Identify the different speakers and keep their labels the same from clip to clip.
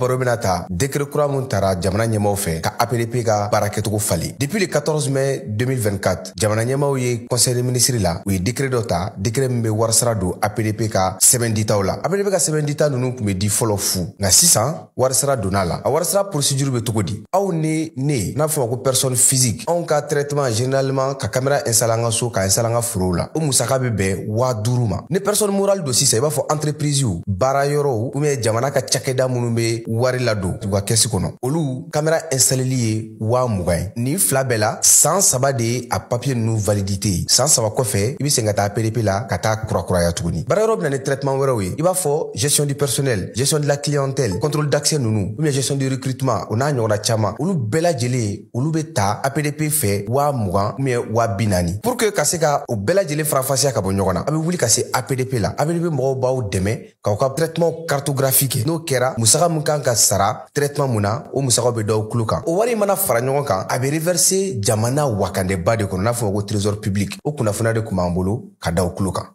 Speaker 1: baro bɛna ta décret kura mun tara jamana ɲɛmaaw fɛ ka APDP ka baara kɛcogo falen. Depuis le 14 mai 2024, jamana ɲɛmaaw ye conseil des ministres la, u ye décret dɔ ta, décret min bɛ warisara don APDP ka sɛbɛn ditaw la. APDP ka sɛbɛn dita ninnu tun bɛ di fɔlɔ fu, nka sisan warisara donna la. A warisara procédure bɛ cogo di? Aw ni ne, n'a fɔ ma ko personne physique, anw ka traitement généralement ka caméra installer an ka so, ka installer an ka forow la, o musaka bɛ bɛn 5000 ma. Ni personne morale don sisan, i b'a fɔ entreprise, baara yɔrɔw ou bien jamana ka cakɛda minnu bɛ wari ladon u ka kɛsi kɔnɔ, olu caméra installeli ye 20 000 ye. Nin fila bɛɛ la, san 3 de ye a papier ninnu validité ye. San 3 kɔfɛ, i bɛ segin ka taa APDP la ka taa kurakuraya tuguni. Baara yɔrɔ bɛ na ni traitement wɛrɛw ye, i b'a fɔ gestion du personnel, gestion de la clientèle, contrôle d'accès ninnu, ou bien gestion du recrutement, o n'a ɲɔgɔnna caman. Olu bɛɛ lajɛlen, olu bɛ ta APDP fɛ 20 000 ou bien 40 000. Pour que ka se ka o bɛɛ lajɛlen faranfasiya ka bɔ ɲɔgɔn na, a bɛ wuli ka se APDP la. APDP mɔgɔw b'aw dɛmɛ k'aw ka traitement cartographie kɛ. N'o kɛra, musaka min kan ka sara traitement mun na, o musakaw bɛ d'aw tulo kan. O wari mana fara ɲɔgɔn kan, a bɛ reverser jamana wakandeba de kɔnɔ, n'a fɔ ko trésor public. O kunnafoniya de tun b'an bolo ka da aw tulo kan.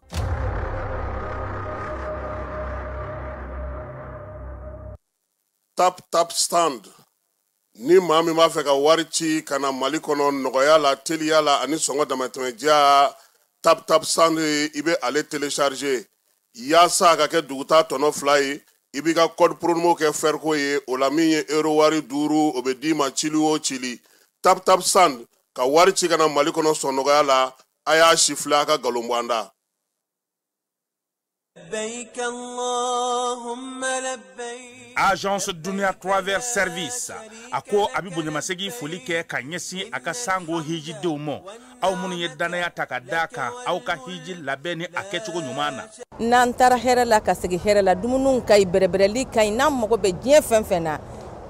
Speaker 2: Tap Tap Send, ni maa min b'a fɛ ka wari ci ka na Mali kɔnɔ nɔgɔya la, teliya la ani sɔngɔ damatɛmɛdiya, Tap Tap Send, i bɛ ale télécharger yaasa a ka kɛ duguta tɔnɔ 2 ye. I b'i ka code promo kɛ fɛriko ye o la, min ye euro wari 5, o bɛ d'i ma cili o cili. Tap Tap Send, ka wari ci ka na Mali kɔnɔ sɔn nɔgɔya la. A y'a si filɛ, a ka nkalon bɔ an da.
Speaker 3: لبيك اللهم لبيك.
Speaker 4: Agence Dunia Travel Service a ko a bɛ bonyamasegin foli kɛ ka ɲɛsin a ka sango hijidenw ma, aw minnu ye danaya ta ka d'a kan aw ka hiji labɛn ni a kɛcogo ɲuman na.
Speaker 5: N'an taara hɛrɛ la ka segin hɛrɛ la, dumuniw ka ɲi, bɛrɛbɛrɛli ka ɲi. N'an mago bɛ diɲɛ fɛn fɛn na,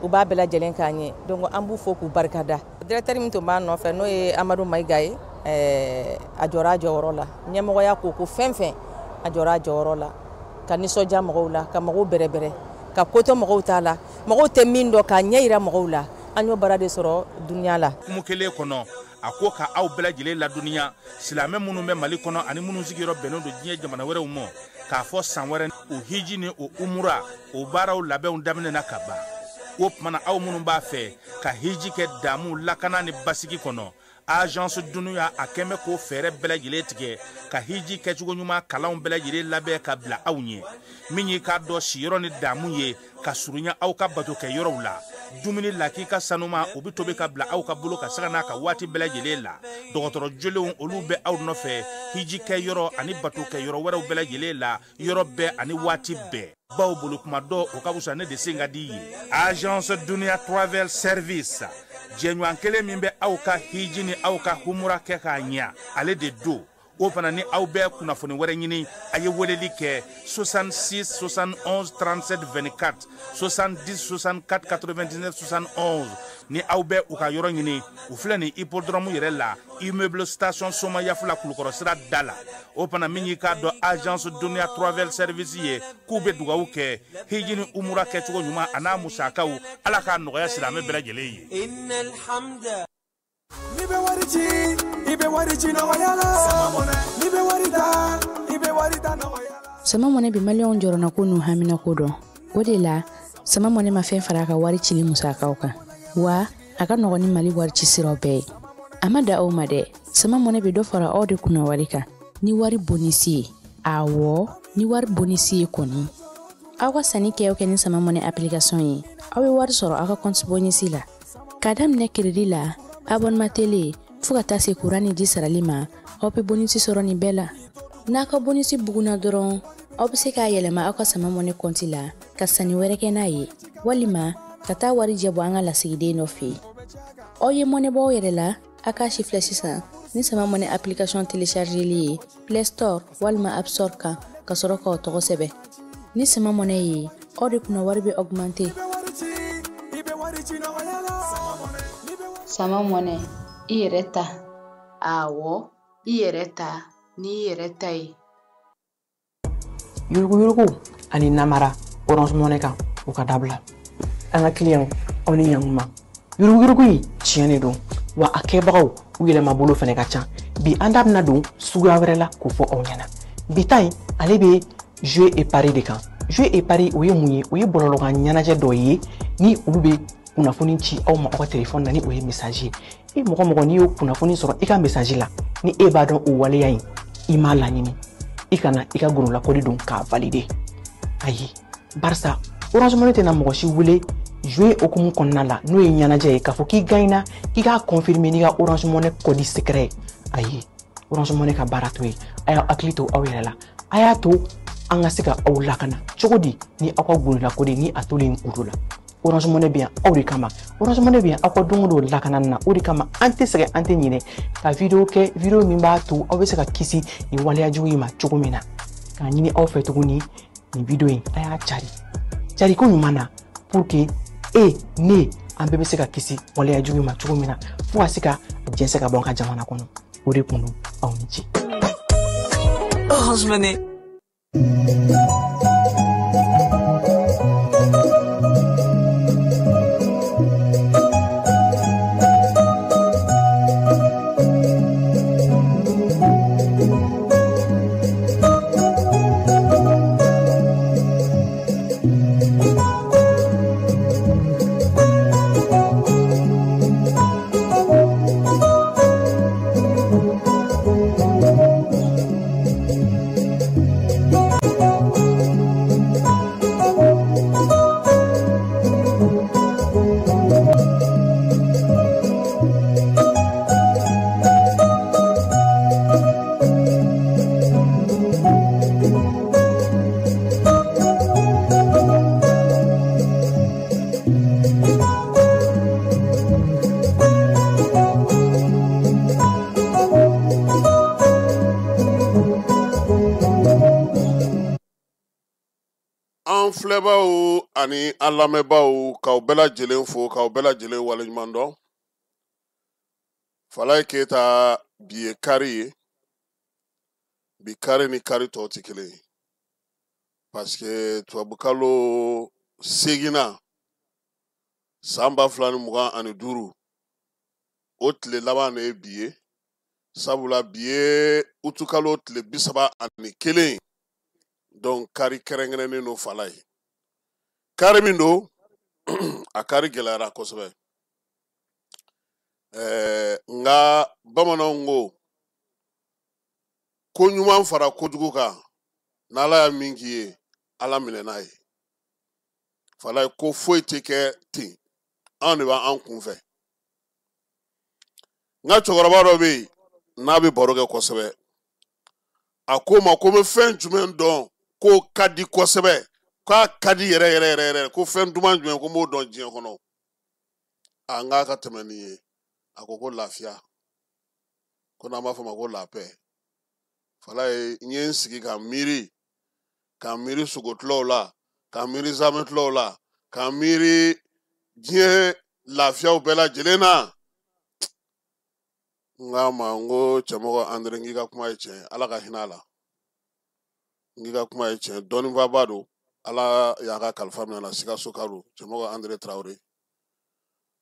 Speaker 5: u b'a bɛɛ lajɛlen k'an ye. Donc an b'u fo k'u barikada. Directeur min tun b'a nɔfɛ, n'o ye Amadu Mayiga ye, a jɔra a jɔyɔrɔ la. Ɲɛmɔgɔya ko ko fɛn fɛn, a jɔra a jɔyɔrɔ la ka nisɔndiya mɔgɔw la, ka mɔgɔw bɛrɛbɛrɛ, ka kotɔ mɔgɔw t'a la, mɔgɔw tɛ min dɔn, k'a ɲɛ yira mɔgɔw la. An y'o baara de sɔrɔ dunuya la.
Speaker 4: Kumu kelen kɔnɔ, a ko ka aw bɛɛ lajɛlen ladɔnniya, silamɛ minnu bɛ Mali kɔnɔ ani minnu sigiyɔrɔ bɛnnen don diɲɛ jamana wɛrɛw ma, k'a fɔ san wɛrɛ o hiji ni o umura, o baaraw labɛnw daminɛna ka ban. O tuma na, aw minnu b'a fɛ ka hiji kɛ damu, lakana ni basigi kɔnɔ, Agence Dunuya a kɛn bɛ k'o fɛɛrɛ bɛɛ lajɛlen tigɛ ka hiji kɛcogo ɲuman kalanw bɛɛ lajɛlen labɛn ka bila aw ɲɛ. Min y'i k'a dɔn siyɔrɔ ni damu ye ka surunya aw ka bato kɛ yɔrɔw la, dumuni lakika sanuma, o bɛ tobi ka bila aw ka bolo ka sanga n'a ka waati bɛɛ lajɛlen la. Dɔgɔtɔrɔ jolenw, olu bɛ aw nɔfɛ hiji kɛ yɔrɔ ani bato kɛ yɔrɔ wɛrɛw bɛɛ lajɛlen la, yɔrɔ bɛɛ ani waati bɛɛ. Baw bolo kuma dɔ, o ka fisa ne de sen ka di ye. Agence Dunia Travel Service, jɛɲɔgɔn kelen min bɛ aw ka hiji ni aw ka humura kɛ k'a ɲɛ, ale de don. O fana ni aw bɛ kunnafoni wɛrɛ ɲini, a ye weleli kɛ 66 71 37 24, 70 64 99 71. Ni aw bɛ u ka yɔrɔ ɲini, u filɛ nin hippodrome yɛrɛ la, immeuble station Somayafula, Kulukɔrɔ sira da la. O fana, min y'i k'a dɔn Agence Dunia Travel Service ye, k'u bɛ dugawu kɛ hiji ni umura kɛcogo ɲuman a n'a musakaw, Ala k'a nɔgɔya silamɛ bɛɛ lajɛlen ye.
Speaker 3: إن الحمد.
Speaker 6: N'i bɛ wari ci, i bɛ wari ci nɔgɔya la. N'i bɛ wari ta, i bɛ wari ta nɔgɔya la.
Speaker 7: Sama Mɔnɛ bɛ maliyɛnw jɔrɔna ko n'u haminako dɔn. O de la, Sama Mɔnɛ ma fɛn fara a ka wari cili musakaw kan, wa a ka nɔgɔn ni Mali wari ci siraw bɛɛ ye. A ma da aw ma dɛ, Sama Mɔnɛ bɛ dɔ fara aw de kunna wari kan ni wari bonus ye. Awɔ, ni wari bonus ye kɔni, aw ka sanni kɛ o kɛ ni Sama Mɔnɛ application ye, aw bɛ wari sɔrɔ aw ka compte bonus la, k'a daminɛ crédit la, abonnement télé, fo ka taa se kuran ni ji sarali ma. Aw bɛ bonus sɔrɔ nin bɛɛ la. N'a ka bonus bugunna dɔrɔn, aw bɛ se k'a yɛlɛma aw ka Sama Mɔnɛ compte la ka sanni wɛrɛ kɛ n'a ye, walima ka taa wari jɛ bɔ an ka lasigiden dɔ fɛ yen. Aw ye mɔnɛ bɔ aw yɛrɛ la. A k'a si filɛ sisan ni Sama Mɔnɛ application téléchargeli ye Play Store walima App Store kan, ka sɔrɔ k'aw tɔgɔ sɛbɛn. Ni Sama Mɔnɛ ye, aw de kunna wari bɛ augmenter.
Speaker 6: I bɛ wari ci, i bɛ wari ci nɔgɔya la.
Speaker 8: Sama Mɔnɛ, i yɛrɛ ta. Awɔ, i yɛrɛ ta n'i yɛrɛ ta ye.
Speaker 9: Yuruguyurugu ani namara Orange Money kan, u ka dabila. An ka client, aw ni ɲankuma. Yuruguyurugu in tiɲɛ de don wa, a kɛbagaw u yɛlɛma bolo fɛnɛ ka ca. Bi, an da bɛna don suguya wɛrɛ la k'o fɔ aw ɲɛna. Bi ta in, ale bɛ jeu et pari de kan. Jeu et pari o ye mun ye? O ye bɔlɔlɔkan ɲɛnajɛ dɔ ye ni olu bɛ kunnafoni ci aw ma aw ka telefɔni na, ni o ye message ye. E mɔgɔ mɔgɔ n'i y'o kunnafoni sɔrɔ i ka message la, ni e b'a dɔn o waleya in i m'a laɲini, i kana i ka golola kɔdi don k'a valider. Ayi, barisa Orange Money tɛna mɔgɔ si wele jouer hokumu kɔnɔna la n'o ye ɲɛnajɛ ye k'a fɔ k'i gagnera k'i k'a confirmer n'i ka Orange Money code secret ye. Ayi, Orange Money ka baara t'o ye. A y'aw hakili to aw yɛrɛ la, a y'a to an ka se ka aw lakana cogo di ni aw ka golola kɔdi ni a tolen kuru la. Orange Money bɛ yan aw de kama. Orange Money bɛ yan aw ka don o don lakanani na. O de kama an tɛ sɛgɛn, an tɛ ɲinɛ ka video kɛ, video min b'a to aw bɛ se ka kisi nin waleya jugu in ma cogo min na. K'a ɲini aw fɛ tuguni, nin video in a y'a cari cari ko ɲuman na pour que e ne an bɛɛ bɛ se ka kisi waleya jugu in ma cogo min na, fo ka se ka jɛnsɛn ka bɔ an ka jamana kɔnɔ. O de kun don. Aw ni ce.
Speaker 3: Orange Money.
Speaker 2: An filɛbaw ani an lamɛnbaaw, k'aw bɛɛ lajɛlen fo, k'aw bɛɛ lajɛlen waleɲuman dɔn. Falaye Keyita, bi ye kari ye. Bi kari ni kari tɔw tɛ kelen ye, parce que tubabukalo seginna san 2025, o tile laban de ye bi ye. Sabula bi ye utukalo tile 31. Donc kari kɛrɛnkɛrɛnnen don Falaye. Kari min don, a kari gɛlɛyara kosɛbɛ. Nka bamananw ko ko ɲuman fara kojugu kan, n'Ala ye min k'i ye, Ala minɛ n'a ye. Falaye, ko foyi tɛ kɛ ten, anw de b'an kun fɛ. N ka cɛkɔrɔba dɔ bɛ yen n'a bɛ baro kɛ kosɛbɛ. A ko ma ko n bɛ fɛn jumɛn dɔn k'o ka di kosɛbɛ, k'a ka di yɛrɛ yɛrɛ yɛrɛ yɛrɛ, ko fɛn duman jumɛn ko n b'o dɔn diɲɛ kɔnɔ. A n k'a ka tɛmɛ nin ye. A ko ko lafiya, ko n'an b'a fɔ ma ko la paix. Falaye, n ye n sigi ka miiri, ka miiri sogotilaw la, ka miiri zamɛtilaw la, ka miiri diɲɛ lafiyaw bɛɛ lajɛlen na. N k'a ma, n ko cɛmɔgɔ Andre, n k'i ka kuma ye tiɲɛ, Ala ka hinɛ a la. N k'i ka kuma ye tiɲɛ, dɔnnifaba don, Ala y'a ka kalifa minɛ a la, Sikaso ka don, cɛmɔgɔ Andre Traoré.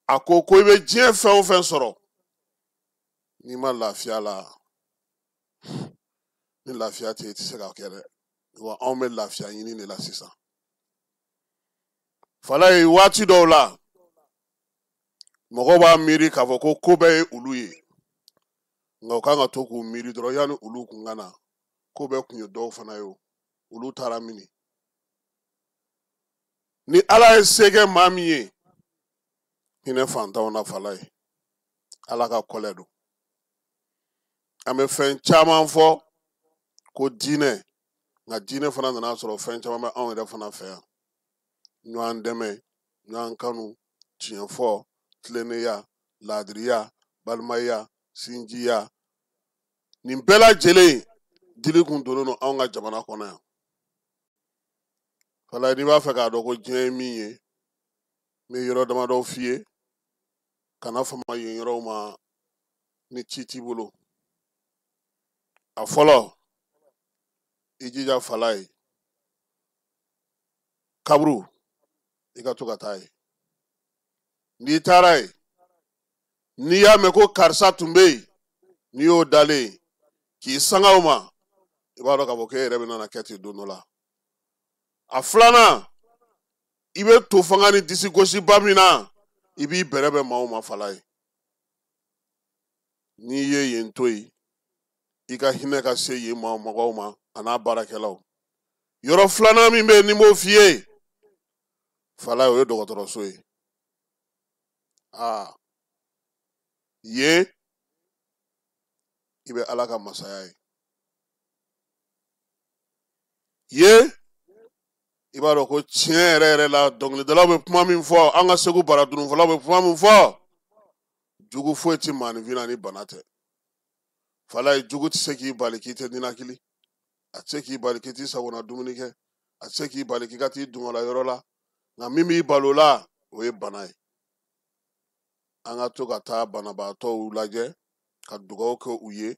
Speaker 2: A ko ko i bɛ diɲɛ fɛn o fɛn sɔrɔ, n'i ma lafiya la, ni lafiya tɛ yen, i tɛ se k'a kɛ dɛ. Wa anw bɛ lafiya ɲini de la sisan. Falaye, waati dɔw la, mɔgɔw b'a miiri k'a fɔ ko ko bɛɛ ye olu ye, nka u kan ka to k'u miiri dɔrɔn yanni olu kun ka na, ko bɛɛ kun ye dɔw fana ye o, olu taara mini. Ni Ala ye se kɛ maa min ye, hinɛ fantanw na Falaye, Ala ka kɔlɛ don. An bɛ fɛn caman fɔ ko diinɛ, nka diinɛ fana nana sɔrɔ fɛn caman bɛ anw yɛrɛ fana fɛ yan. Ɲɔgɔn dɛmɛ, ɲɔgɔn kanu, tiɲɛ fɔ, tilennenya, laadiriya, balimaya, sinjiya, nin bɛɛ lajɛlen dili kun donnen don anw ka jamana kɔnɔ yan. Falaye, n'i b'a fɛ k'a dɔn ko diɲɛ ye min ye, n bɛ yɔrɔ damadɔ f'i ye, kana fama yen yɔrɔw ma ni ci t'i bolo. A fɔlɔ, i jija Falaye, kaburu i ka to ka taa yen. N'i taara yen, n'i y'a mɛn ko karisa tun bɛ yen, n'i y'o dalen ye k'i sanga o ma, i b'a dɔn k'a fɔ k'e yɛrɛ bɛna kɛ ten don dɔ la. A filanan, i bɛ to fanga ni disi gosiba min na, i b'i bɛrɛ bɛn maaw ma Falaye. N'i ye yen to yen, i ka hinɛ ka se yen maa mɔgɔw ma a n'a baarakɛlaw. Yɔrɔ filanan min bɛ yen ni n b'o f'i ye Falaye, o ye dɔgɔtɔrɔso ye. Aa, yen i bɛ Ala ka masaya ye. Yen i b'a dɔn ko tiɲɛ yɛrɛ yɛrɛ la, dɔnkilidalaw bɛ kuma min fɔ, an ka Segu baradununfɔlaw bɛ kuma min fɔ, jugu foyi tɛ maaninfin na ni bana tɛ. Falaye, jugu tɛ se k'i bali k'i tɛ ninakili, a tɛ se k'i bali k'i t'i sagona dumuni kɛ, a tɛ se k'i bali k'i ka t'i dungɔ la yɔrɔ la, nka min b'i balo la, o ye bana ye. An ka to ka taa banabaatɔw lajɛ, ka dugawu kɛ u ye,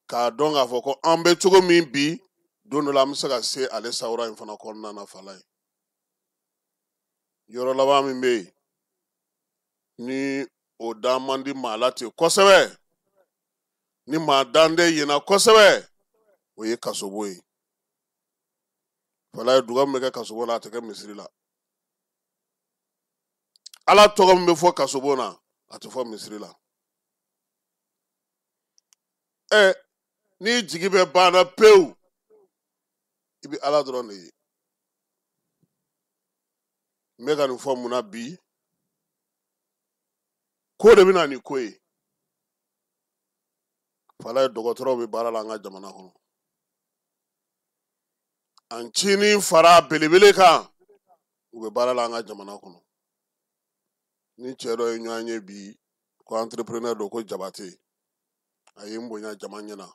Speaker 2: k'a dɔn k'a fɔ ko an bɛ cogo min bi, don dɔ la an bɛ se ka se ale sawura in fana kɔnɔna na Falaye. Yɔrɔ laban min bɛ yen ni o da man di maa la ten kosɛbɛ, ni maa dan tɛ yen na kosɛbɛ, o ye kasobon ye. Falaye, duga min bɛ kɛ kasobon na, a tɛ kɛ misiri la. Ala tɔgɔ min bɛ fɔ kasobon na, a tɛ fɔ misiri la. Ɛ, n'i jigi bɛ banna pewu, i bɛ Ala dɔrɔn de ye. N bɛ ka nin fɔ mun na bi? Ko de bɛ na ni ko ye. Falaye, dɔgɔtɔrɔw bɛ baara la an ka jamana kɔnɔ. An cinin fara belebele kan, u bɛ baara la an ka jamana kɔnɔ. Ni cɛ dɔ ye ɲɔgɔn ye bi ko entrepreneur don, ko Jabate, a ye n bonya jama ɲɛna.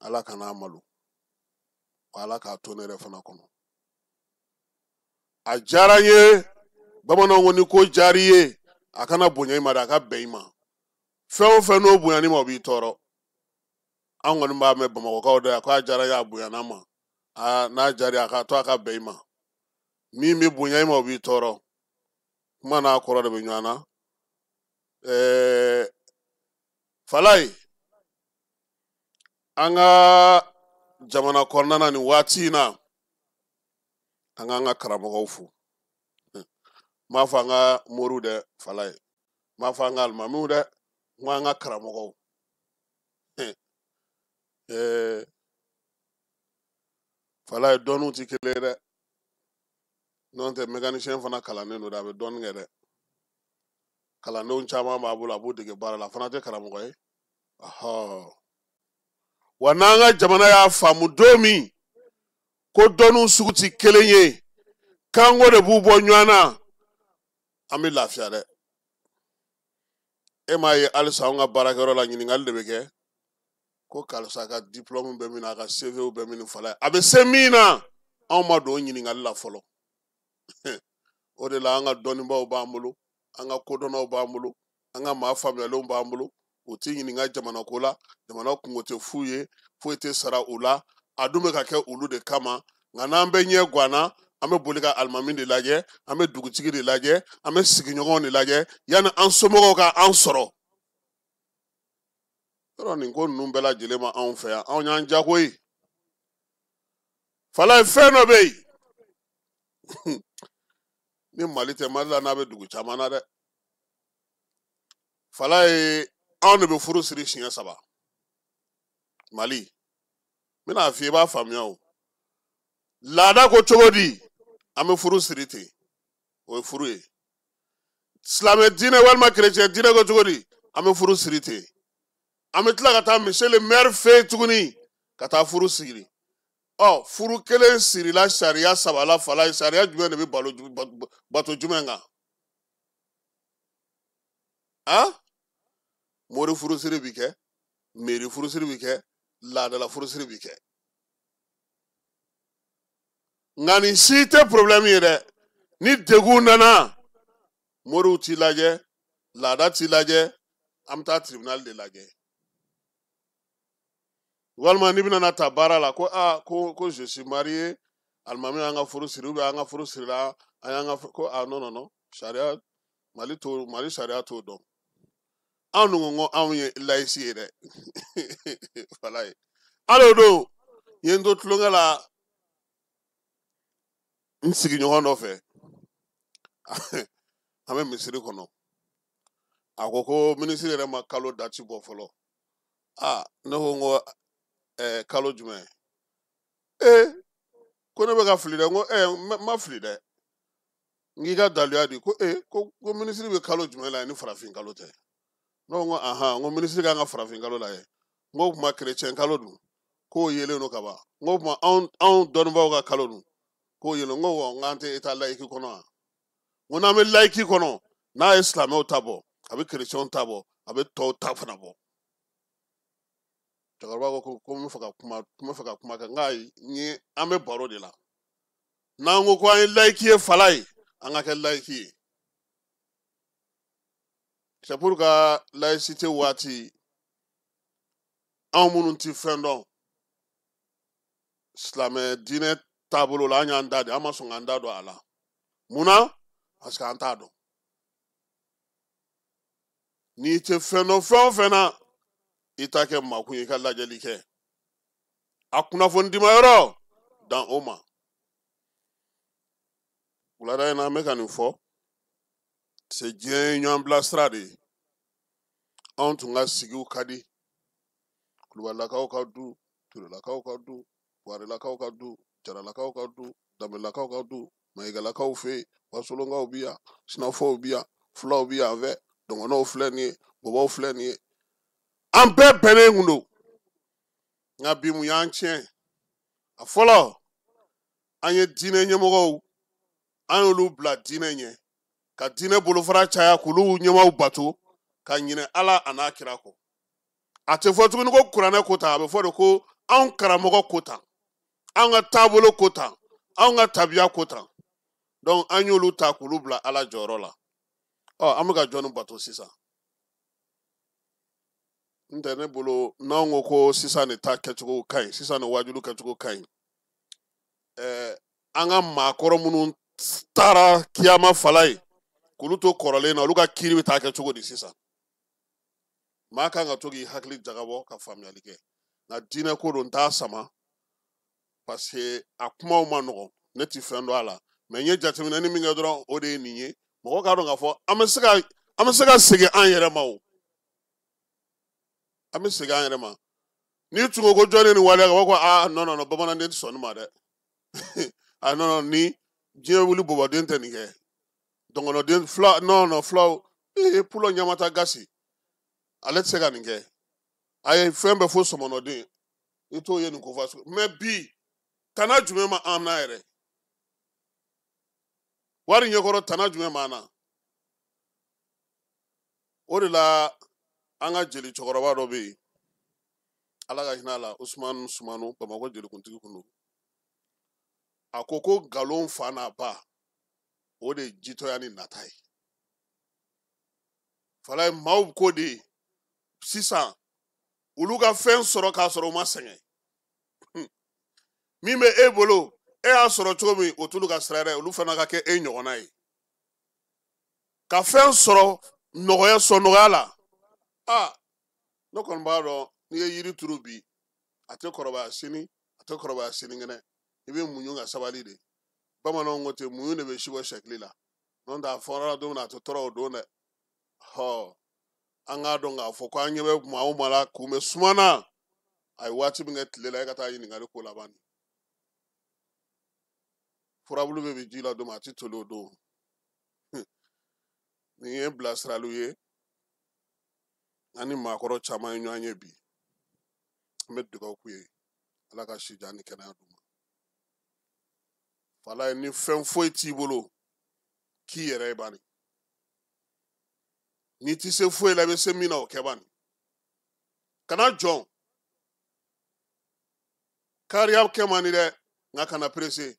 Speaker 2: Ala kana malo, wa Ala k'a to ne yɛrɛ fana kɔnɔ. A diyara n ye. Bamananw ko ni ko diyara i ye, a kana bonya i ma dɛ, a ka bɛn i ma. Fɛn o fɛn n'o bonyana i ma, o b'i tɔɔrɔ. An kɔni b'a mɛn Bamakɔkaw da yan k'a diyara n ye, a bonyana ma. Aa, n'a diyara, a ka to a ka bɛn i ma. Min bɛ bonya i ma, o b'i tɔɔrɔ. Kuma n'a kɔrɔ de bɛ ɲɔgɔn na. Falaye, an ka jamana kɔnɔna na nin waati in na, an k'an ka karamɔgɔw fo. N m'a fɔ an ka moriw dɛ Falaye, n m'a fɔ an ka alimamiw dɛ, n ko an ka karamɔgɔw. Falaye, dɔnniw tɛ kelen ye dɛ. N'o tɛ, mécanicien fana kalannen don dɛ, a bɛ dɔnni kɛ dɛ. Kalandenw caman b'a bolo, a b'u dege baara la, a fana tɛ karamɔgɔ ye. Ɔhɔ, wa n'an ka jamana y'a faamu don min ko dɔnniw sugu tɛ kelen ye, kanko de b'u bɔ ɲɔgɔn na, an bɛ lafiya dɛ. E m'a ye halisa anw ka baarakɛyɔrɔ la, ɲininkali de bɛ kɛ ko karisa ka diplôme bɛ min na, a ka CV bɛ min. Falaye, a bɛ se min na, anw ma don o ɲininkali la fɔlɔ. O de la an ka dɔnnibaaw b'an bolo, an ka kodɔnnaw b'an bolo, an ka maa faamuyalenw b'an bolo. U t'i ɲininka jamana ko la, jamana kungo tɛ f'u ye, foyi tɛ sara u la, a dun bɛ ka kɛ olu de kama. Nka n'an bɛ ɲɛ ganna, an bɛ boli ka alimami de lajɛ, an bɛ dugutigi de lajɛ, an bɛ sigiɲɔgɔnw de lajɛ, yanni an somɔgɔw ka an sɔrɔ. Yɔrɔ nin ko ninnu bɛɛ lajɛlen ma anw fɛ yan, anw y'an jago ye. Falaye, fɛn dɔ bɛ yen ni Mali tɛ, Mali la n'a bɛ dugu caman na dɛ. Falaye, anw de bɛ furu siri siɲɛ 3 Mali. N bɛna f'i ye, i b'a faamuya. O laada ko cogo di? An bɛ furu siri ten, o ye furu ye. Silamɛ diinɛ walima kerecɛn diinɛ ko cogo di? An bɛ furu siri ten. An bɛ tila ka taa monsieur le maire fɛ yen tuguni ka taa furu siri. Ɔ, furu kelen sirila sariya 3 la Falaye, sariya jumɛn de bɛ balo bato jumɛn kan? Han, mori furusiri bi kɛ, mairie furusiri bi kɛ, laadala furusiri bi kɛ. Nka nin si tɛ problème ye dɛ. Ni degun nana, moriw t'i lajɛ, laada t'i lajɛ, an bɛ taa tribunal de lajɛ. Walima n'i bɛna na ta baara la, ko aa, ko je suis marié, alimami y'an ka furu siri, ou bien an ka furu sirila, an y'an ka ko aa, non non non, sariya Mali t'o, Mali sariya t'o dɔn. Anw dun ko anw ye laïcs ye dɛ. Falaye, hali o don n ye n to tulonkɛ la. N sigiɲɔgɔn dɔ fɛ, an bɛ misiri kɔnɔ, a ko ko minisiri yɛrɛ ma kalo dati bɔ fɔlɔ. Aa, ne ko n ko kalo jumɛn? Ko ne bɛ ka fili dɛ. N ko n ma fili dɛ, n k'i ka daluya di. Ko ko minisiri bɛ kalo jumɛn la ni farafin kalo tɛ? Ne ko n ko ahan, n ko minisiri kan ka farafin kalo lajɛ. N ko o tuma kerecɛn kalo dun, k'o yelen don ka ban. N ko o tuma anw dɔnnibaaw ka kalo dun, k'o yelen. N ko wa n k'an tɛ état laïque kɔnɔ wa? N ko n'an bɛ laïque kɔnɔ, n'a ye silamɛw ta bɔ, a bɛ kerecɛnw ta bɔ, a bɛ tɔw ta fana bɔ. Cɛkɔrɔba ko ko n bɛ fɛ ka kuma, n bɛ fɛ ka kuma kɛ. N k'ayi, n ye an bɛ baro de la. N'an ko ko an ye laïque ye fala ye, an ka kɛ laïque ye. C'est pour que laïcité waati, anw minnu ti fɛn dɔn silamɛ diinɛ taabolo la, an y'an da de, an ma sɔn k'an da don a la. Mun na? Parce que an t'a dɔn. N'i tɛ fɛn dɔn fɛn o fɛn na, i t'a kɛ makun ye, i ka lajɛli kɛ. A kunnafoni dima yɔrɔ dan o ma. Wulada in na, an bɛ ka nin fɔ, c'est diɲɛ ye ɲɔgɔn bilasira de ye. Anw tun ka sigiw ka di. Kulubalilakaw ka du, Turelakaw ka du, Buwarelakaw ka du, Jaralakaw ka du, Danbelakaw ka du, Mayigalakaw fɛ yen, Wasolonkaw bi yan, Sinafɔw bi yan, Fulaw bi yan fɛ, Dɔgɔnɔw filɛ nin ye, Bɔbɔw filɛ nin ye. An bɛɛ bɛnnen kun don. Nka bi mun y'an tiɲɛ? A fɔlɔ, an ye diinɛ ɲɛmɔgɔw, an y'olu bila diinɛ ɲɛ, ka diinɛ bolofara caya k'olu ɲɛmaaw bato, ka ɲinɛ Ala a n'a kira kɔ. A tɛ fɔ tuguni ko kuranɛ ko tan, a bɛ fɔ de ko anw karamɔgɔ ko tan, anw ka taabolo ko tan, anw ka tabiya ko tan. Donc an y'olu ta k'olu bila Ala jɔyɔrɔ la. Ɔ, an bɛ ka jɔnni bato sisan? N tɛ ne bolo, n'anw ko ko sisan de ta kɛcogo ka ɲi, sisan de waajulu kɛcogo ka ɲi, an ka maakɔrɔ minnu taara kiyama fala ye k'olu to kɔrɔlen na, olu ka kiiri bɛ taa kɛ cogo di sisan? Maa kan ka to k'i hakili jagabɔ ka faamuyali kɛ. Nka diinɛ ko don, n t'a sama parce que a kumaw ma nɔgɔn, ne ti fɛn dɔn a la. Mais n ye jateminɛni min kɛ dɔrɔn, o de ye nin ye. Mɔgɔ k'a dɔn k'a fɔ an bɛ se ka segin an yɛrɛ ma o. An bɛ segin an yɛrɛ ma. N'i tun ko ko jɔn ye nin waleya kɛ, u b'a fɔ ko aa non non non, bamananden tɛ sɔn nin ma dɛ. Ah non non, ni diɲɛ wuli bɔbɔden tɛ nin kɛ. Dɔgɔnɔden fila, non non, filaw, pulo ɲamata gasi, ale tɛ se ka nin kɛ. A ye fɛn bɛɛ fo sɔmɔnɔden, i t'o ye nin ko fa sugu. Mais bi, tana jumɛn ma an na yɛrɛ? Wari ɲɛkɔrɔ tana jumɛn b'an na? O de la an ka jeli cɛkɔrɔba dɔ bɛ yen, Ala ka hinɛ a la, Usumani Sumano, Bamakɔ jelikuntigi kun don. A ko ko nkalon fa n'a ba, o de ye jitɔya ni nata ye. Fala ye maaw ko de ye sisan, olu ka fɛn sɔrɔ k'a sɔrɔ u ma sɛgɛn. Min bɛ e bolo, e y'a sɔrɔ cogo min, o t'olu ka sira yɛrɛ, olu fana ka kɛ e ɲɔgɔnna ye. Ka fɛn sɔrɔ nɔgɔya, sɔn nɔgɔya la. Aa, ne kɔni b'a dɔn, n'i ye yiri turu bi, a tɛ kɔrɔbaya sini, a tɛ kɔrɔbaya sinikɛnɛ. I bɛ muɲu ka sabali de. Bamananw ko ten, muɲu de bɛ si bɔ sɛkili la. N'o tɛ a fɔra don min na, a tɛ tɔɔrɔ o don dɛ. Hɔ, an k'a dɔn k'a fɔ ko an ɲɛ bɛ maa o maa la kun bɛ suma na, a ye waati min kɛ tile la, e ka taa ɲininkali ko laban ni. Furabulu bɛ bin ji la don min, a tɛ toli o don. Nin ye bilasiraliw ye. An ni maakɔrɔ caman ye ɲɔgɔn ye bi. An bɛ dugawu k'u ye. Ala ka si jan ni kɛnɛya d'u ma. Fala ye, ni fɛn foyi t'i bolo, k'i yɛrɛ ye bani. N'i ti se foyi la, i bɛ se min na, o kɛ bani. Kana jɔn. Kariya kɛ man di dɛ, nka kana perese.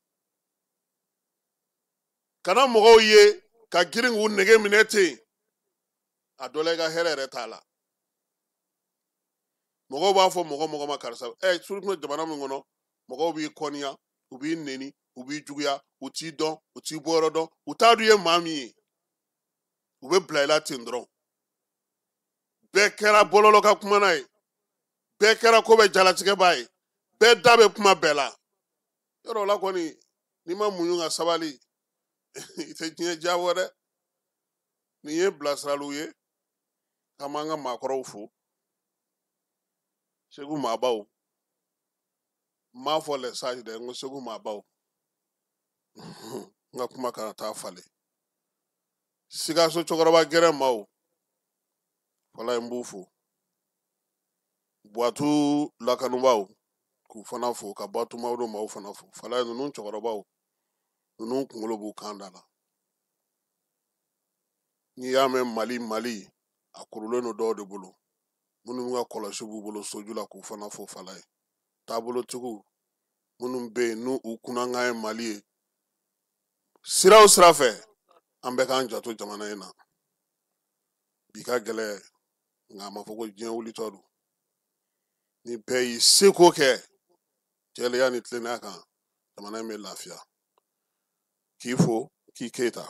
Speaker 2: Kana mɔgɔw ye ka girin k'u nege minɛ ten. A dɔ la i ka hɛrɛ yɛrɛ t'a la. Mɔgɔw b'a fɔ mɔgɔ mɔgɔ ma karisa. Surtout jamana min kɔnɔ, mɔgɔw b'i kɔniya, u b'i neni, u b'i juguya, u t'i dɔn, u t'i bɔyɔrɔ dɔn, u t'a dɔn i ye maa min ye. U bɛ bila i la ten dɔrɔn. Bɛɛ kɛra bɔlɔlɔ ka kumana ye. Bɛɛ kɛra ko bɛɛ jalatigɛbaa ye. Bɛɛ da bɛ kuma bɛɛ la. Yɔrɔ o la kɔni, N'i ma muɲu ka sabali, i tɛ diɲɛ diyabɔ dɛ. Nin ye bilasiraliw ye. K'an b'an ka maakɔrɔw fo. Segu maabaw. N m'a fɔ les sages dɛ, n ko Segu maabaw. N ka kuma kana taa falen. Sikaso cɛkɔrɔba gɛrɛ maaw. Walayi n b'u fo. Buwatu lakanubaw k'u fana fo, ka Buwatu Mawudo maaw fana fo. Falaye ninnu cɛkɔrɔbaw, ninnu kunkolo b'u kan da la. N'i y'a mɛn Mali Mali, a kurulen don dɔw de bolo. Minnu ka kɔlɔsi b'u bolo soju la k'u fana fo Falaye. Taabolotigiw minnu bɛ yen n'u u kunnankan ye Mali ye. Sira o sira fɛ, an bɛɛ k'an janto jamana in na. Bi ka gɛlɛn, nka a ma fɔ ko diɲɛ wulitɔ don. Ni bɛɛ y'i seko kɛ jɛlenya ni tilennenya kan, jamana in bɛ lafiya. K'i fo, k'i Keyita.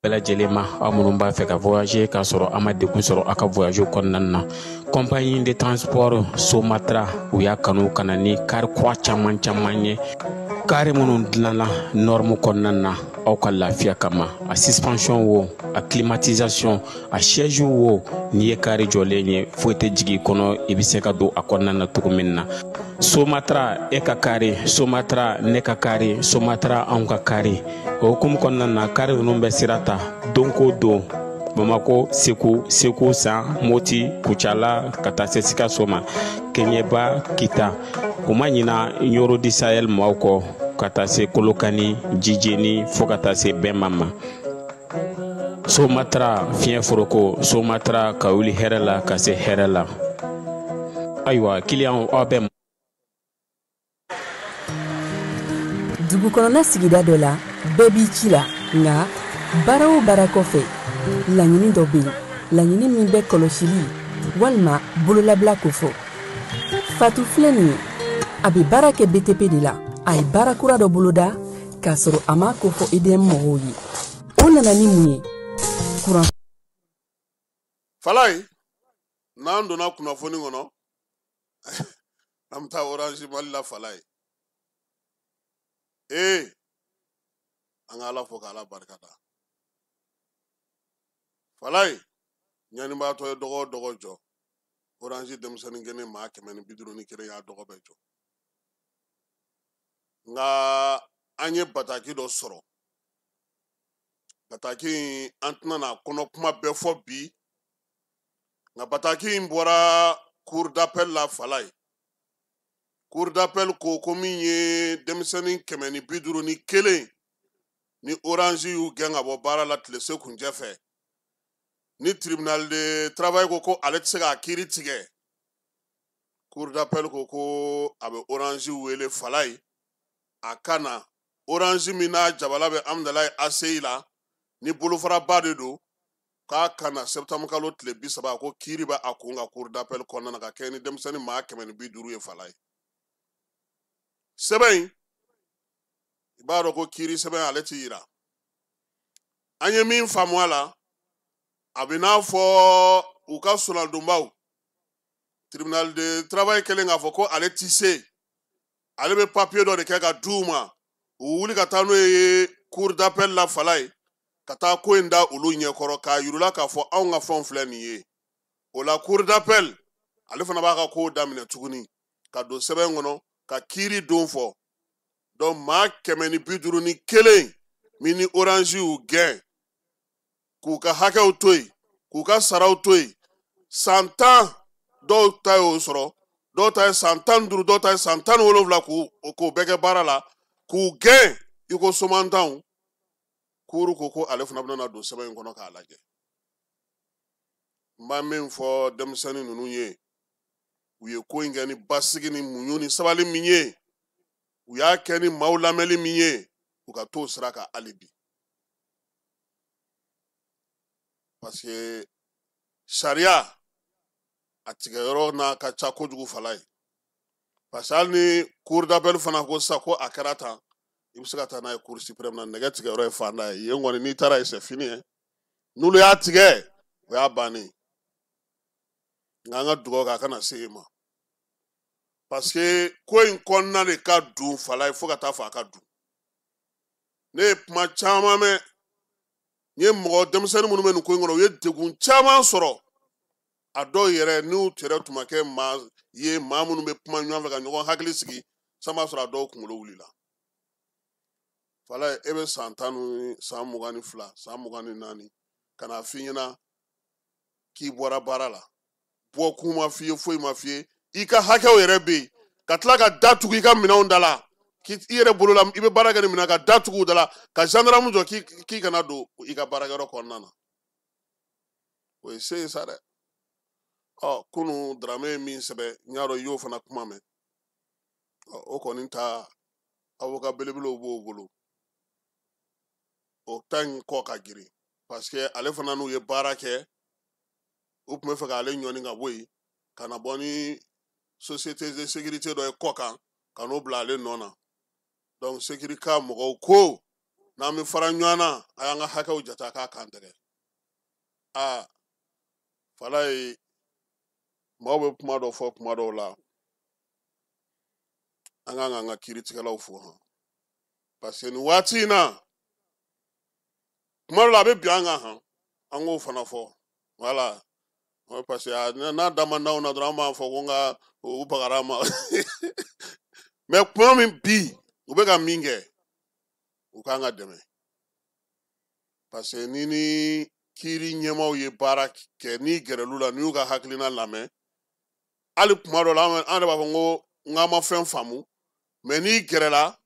Speaker 10: Bɛɛ lajɛlen ma, aw minnu b'a fɛ ka voyager k'a sɔrɔ a ma degun sɔrɔ aw ka voyage kɔnɔna na, compagnie de transport Somatra u y'a kanu ka na ni kari kura caman caman ye, kari minnu dilanna norme kɔnɔna na aw ka lafiya kama. A suspension wo, a climatisation, a siège wo, n'i ye kari jɔlen ye foyi tɛ jigin i kɔnɔ, i bɛ se ka don a kɔnɔna na cogo min na. Somatra e ka kari, Somatra ne ka kari, Somatra anw ka kari. O hukumu kɔnɔna na, kari ninnu bɛ sira ta don ko don Bamako, Segu, Segu San, Moti, Kucala ka taa se Sikaso ma, Keɲeba, Kita. U ma ɲina Ɲoro di Sahel maaw kɔ ka taa se Kolokani, Jijeni fo ka taa se Bɛnma ma. Somatra fiɲɛ foroko, Somatra ka wuli hɛrɛ la ka se hɛrɛ la. Ayiwa kiliyanw, aw bɛ
Speaker 11: dugu kɔnɔna sigida dɔ la, bɛɛ b'i ci la, nka baara o baara kɔfɛ, laɲini dɔ bɛ yen, laɲini min bɛ kɔlɔsili walima bololabila kofɔ. Fatu filɛ nin ye, a bɛ baara kɛ BTP de la. A ye baara kura dɔ boloda k'a sɔrɔ a m'a kofɔ EDM mɔgɔw ye. O nana ni mun ye? Kuran.
Speaker 2: Falaye, n'an donna kunnafoni kɔnɔ, an bɛ taa Orange Mali la Falaye. Ee, an ka Ala fo k'Ala barika da. Falaye, ɲanibaatɔ ye dɔgɔ o dɔgɔ jɔ. Orange denmisɛnnin kelen maa 151 y'a dɔgɔ bɛɛ jɔ. Nka an ye bataki dɔ sɔrɔ. Bataki in, an tɛna n'a kɔnɔ kuma bɛɛ fɔ bi. Nka bataki in bɔra cour d'appel la Falaye. Cour d'appel ko ko min ye denmisɛnnin 151 ni Orange y'u gɛn ka bɔ baara la tile se kuncɛ fɛ. Ni tribunal de travail ko ko ale tɛ se k'a kiiri tigɛ. Cour d'appel ko ko a bɛ Orange wele Falaye, a ka na. Orange min n'a jabala bɛ Amudalayi ACI la, ni bolofaraba de don, k'a ka na septembre kalo tile 30, ko kiiri bɛ a kun kan cour d'appel kɔnɔna na ka kɛɲɛ ni denmisɛnnin maa 150 ye Falaye. Sɛbɛn in, i b'a dɔn ko kiiri sɛbɛn ale ti yira. An ye min faamu a la, a bɛ n'a fɔ u ka soladonbaw, tribunal de travail kɛlen k'a fɔ ko ale ti se, ale bɛ papier dɔ de kɛ ka d'u ma, u wuli ka taa n'o ye cour d'appel la Falaye, ka taa ko in da olu ɲɛkɔrɔ k'a yir'u la k'a fɔ anw ka fɛnw filɛ nin ye. O la cour d'appel ale fana b'a ka kow daminɛ tuguni ka don sɛbɛn kɔnɔ ka kiiri don fɔ. Donc maa 151 min ni Orange y'u gɛn k'u ka hakɛw to yen, k'u ka saraw to yen, san 10 dɔw ta y'o sɔrɔ, dɔw ta ye san 15, dɔw ta ye san 17, k'o bɛɛ kɛ baara la, k'u gɛn i ko somantanw. Kuuru ko ko ale fana bɛna don sɛbɛn in kɔnɔ k'a lajɛ. N b'a min fɔ denmisɛnnin ninnu ye, u ye ko in kɛ ni basigi ni muɲu ni sabali min ye, u y'a kɛ ni maaw lamɛnli min ye, u ka t'o sira kan hali bi. Parce que sariya a tigɛyɔrɔ n'a ka ca kojugu Falaye. Parce que hali ni cour d'appel fana ko sisan ko a kɛra tan, i bɛ se ka taa n'a ye cour suprême na, nɛgɛ tigɛyɔrɔ ye fanda ye. Yen kɔni n'i taara yen, c'est fini ye. N'olu y'a tigɛ, o y'a bannen. Nka an ka dugawu kɛ a kana se yen ma. Parce que ko in kɔnɔna de ka dun Falaye fo ka taa fɔ a ka dun. Ne ye kuma caman mɛn, n ye mɔgɔ denmisɛnnin minnu bɛ nin ko in kɔnɔ, u ye degun caman sɔrɔ. A dɔw yɛrɛ n'u yɛrɛ tun ma kɛ maa ye, maa minnu bɛ kuma ɲɔgɔn fɛ ka ɲɔgɔn hakili sigi, san b'a sɔrɔ a dɔw kunkolo wulila. Falaye, e bɛ san 10 ni san 22, san 24, ka n'a f'i ɲɛna k'i bɔra baara la, bɔ kun ma f'i ye, foyi ma f'i ye, i ka hakɛw yɛrɛ bɛ yen, ka tila ka da tugu i ka minɛnw da la, k'i yɛrɛ bolo la i bɛ baara kɛ ni minɛn, ka da tugu u da la, ka gendarme jɔ k'i kana don i ka baarakɛyɔrɔ kɔnɔna na. O ye se ye sa dɛ. Ɔ kunun Dramé ye min sɛbɛn, n y'a dɔn i y'o fana kuma mɛn. Ɔ o kɔni ta avocat belebelew b'o bolo, o ta in kɔ ka girin, parce que ale fana n'u ye baara kɛ, u tun bɛ fɛ k'ale ɲɔni ka bɔ yen, ka na bɔ ni société de sécurité dɔ ye kɔ kan, ka n'o bila ale nɔ na. Donc sécurité mɔgɔw ko n'an bɛ fara ɲɔgɔn na, a y'an ka hakɛw jate, a k'a kan tɛgɛ. Aa Falaye, maaw bɛ kuma dɔ fɔ kuma dɔw la, an kan k'an ka kiiritigɛlaw fo han, parce que nin waati in na, kuma dɔ la a bɛ bin an kan han, an k'o fana fɔ. Voilà, parce que n'a da man d'anw na dɔrɔn, an b'a fɔ ko n ka u bagara ma. Mais kuma min bi u bɛ ka min kɛ, u k'an ka dɛmɛ, parce que ni kiiri ɲɛmaaw ye baara kɛ, n'i gɛrɛl'u la, n'i y'u ka hakilina lamɛn, hali kuma dɔ la an yɛrɛ b'a fɔ ko n k'an ma fɛn faamu, mais n'i gɛrɛla,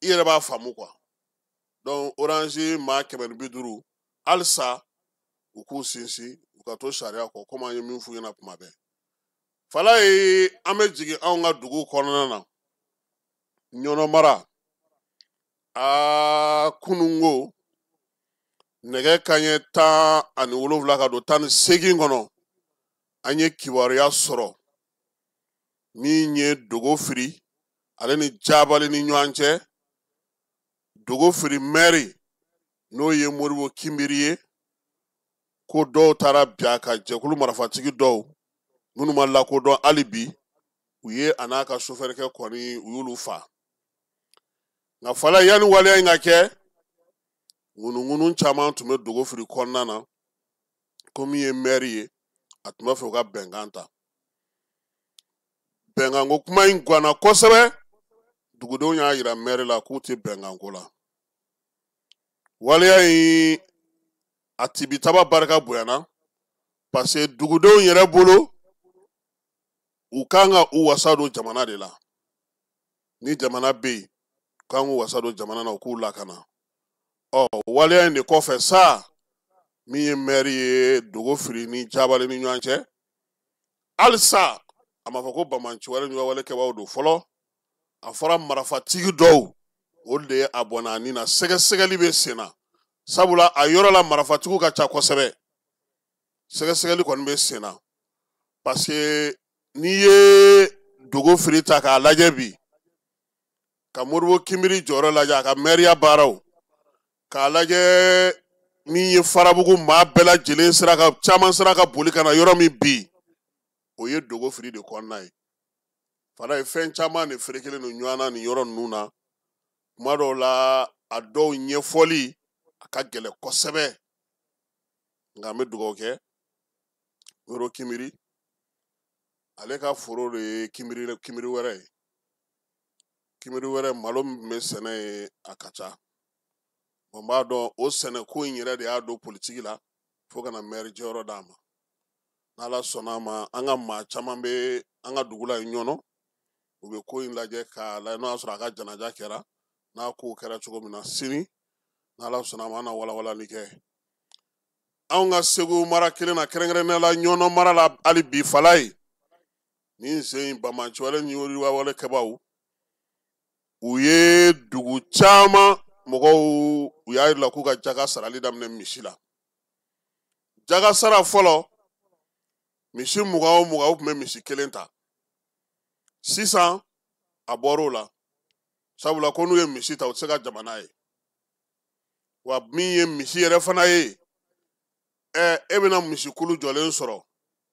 Speaker 2: i yɛrɛ b'a faamu quoi. Donc Orange maa 150, halisa u k'u sinsin, u ka to sariya kɔ, komi an ye min f'u ɲɛna kuma bɛɛ. Falaye, an bɛ jigin anw ka dugu kɔnɔna na, Ɲɔnɔ mara. Aa kununko nɛgɛ kanɲɛ 17 ka don 18 kɔnɔ, an ye kibaruya sɔrɔ min ye dogo firi ale ni Jabali ni ɲɔgɔn cɛ. Dogo firi mɛri, n'o ye Modibo Kinbiri ye, ko dɔw taara bin a kan, jɛkulu marifatigi dɔw minnu ma lakodɔn hali bi, u ye a n'a ka sofɛrikɛ kɔni, u y'olu fa. Nka Falaye, yanni waleya in ka kɛ, ŋunuŋunu caman tun bɛ dogo firi kɔnɔna na, ko min ye mɛri ye, a tun b'a fɛ u ka bɛnkan ta. Bɛnkanko kuma in ganna kosɛbɛ, dugudenw y'a yira mɛri la k'u tɛ bɛnkanko la. Waleya in a tibitaba barika bonyana, parce que dugudenw yɛrɛ bolo, u kan ka u wasa don jamana de la. Ni jamana bɛ yen, u kan k'u wasa don jamana na, u k'u lakana. Ɔ waleya in de kɔfɛ sa, min ye mɛri ye dogo firi ni Jabali ni ɲɔgɔn cɛ, halisa a ma fɔ ko banbanci wale ni wale kɛbaaw don fɔlɔ. A fɔra marifatigi dɔw, olu de ye a bɔnna a ni na. Sɛgɛsɛgɛli bɛ sen na, sabula a yɔrɔ la marifatigiw ka ca kosɛbɛ. Sɛgɛsɛgɛli kɔni bɛ sen na, parce que n'i ye dogo firi ta k'a lajɛ bi, ka Modibo Kinbiri jɔyɔrɔ lajɛ, a ka mɛriya baaraw k'a lajɛ, min ye Farabugu maa bɛɛ lajɛlen sera ka caman sera ka boli ka na yɔrɔ min bi, o ye dogo firi de kɔnɔna ye. Falaye, fɛn caman de ferekelen don ɲɔgɔn na nin yɔrɔ ninnu na. Kuma dɔw la, a dɔw ɲɛfɔli a ka gɛlɛn kosɛbɛ, nka an bɛ dugawu kɛ Modibo Kinbiri, ale ka foro de ye Kinbiri wɛrɛ ye. Kinbiri wɛrɛ, malo min bɛ sɛnɛ ye, a ka ca. N b'a dɔn o sɛnɛko in yɛrɛ de y'a don politiki la fo ka na mɛri jɔyɔrɔ d'a ma. N'Ala sɔnna a ma, an ka maa caman bɛ an ka dugu la yen Ɲɔnɔ, u bɛ ko in lajɛ k'a lajɛ n'o y'a sɔrɔ a ka janaja kɛra, n'a kow kɛra cogo min na sini, n'Ala sɔnna a ma, an na walawalali kɛ. Anw ka Segu mara kelen na, kɛrɛnkɛrɛnnenya la Ɲɔnɔ mara la, hali bi Falaye, nin sen in banbanci wale ni wale kɛbaaw, u ye dugu caman mɔgɔw, u y'a yira k'u ka jaga sarali daminɛ misi la. Jaga sara fɔlɔ, misi 20 o 20, u tun bɛ misi kelen ta. Sisan a bɔr'o la, sabula ko n'u ye misi ta, u tɛ se ka jamana ye. Wa min ye misi yɛrɛ fana ye, e bɛna misikulu jɔlen sɔrɔ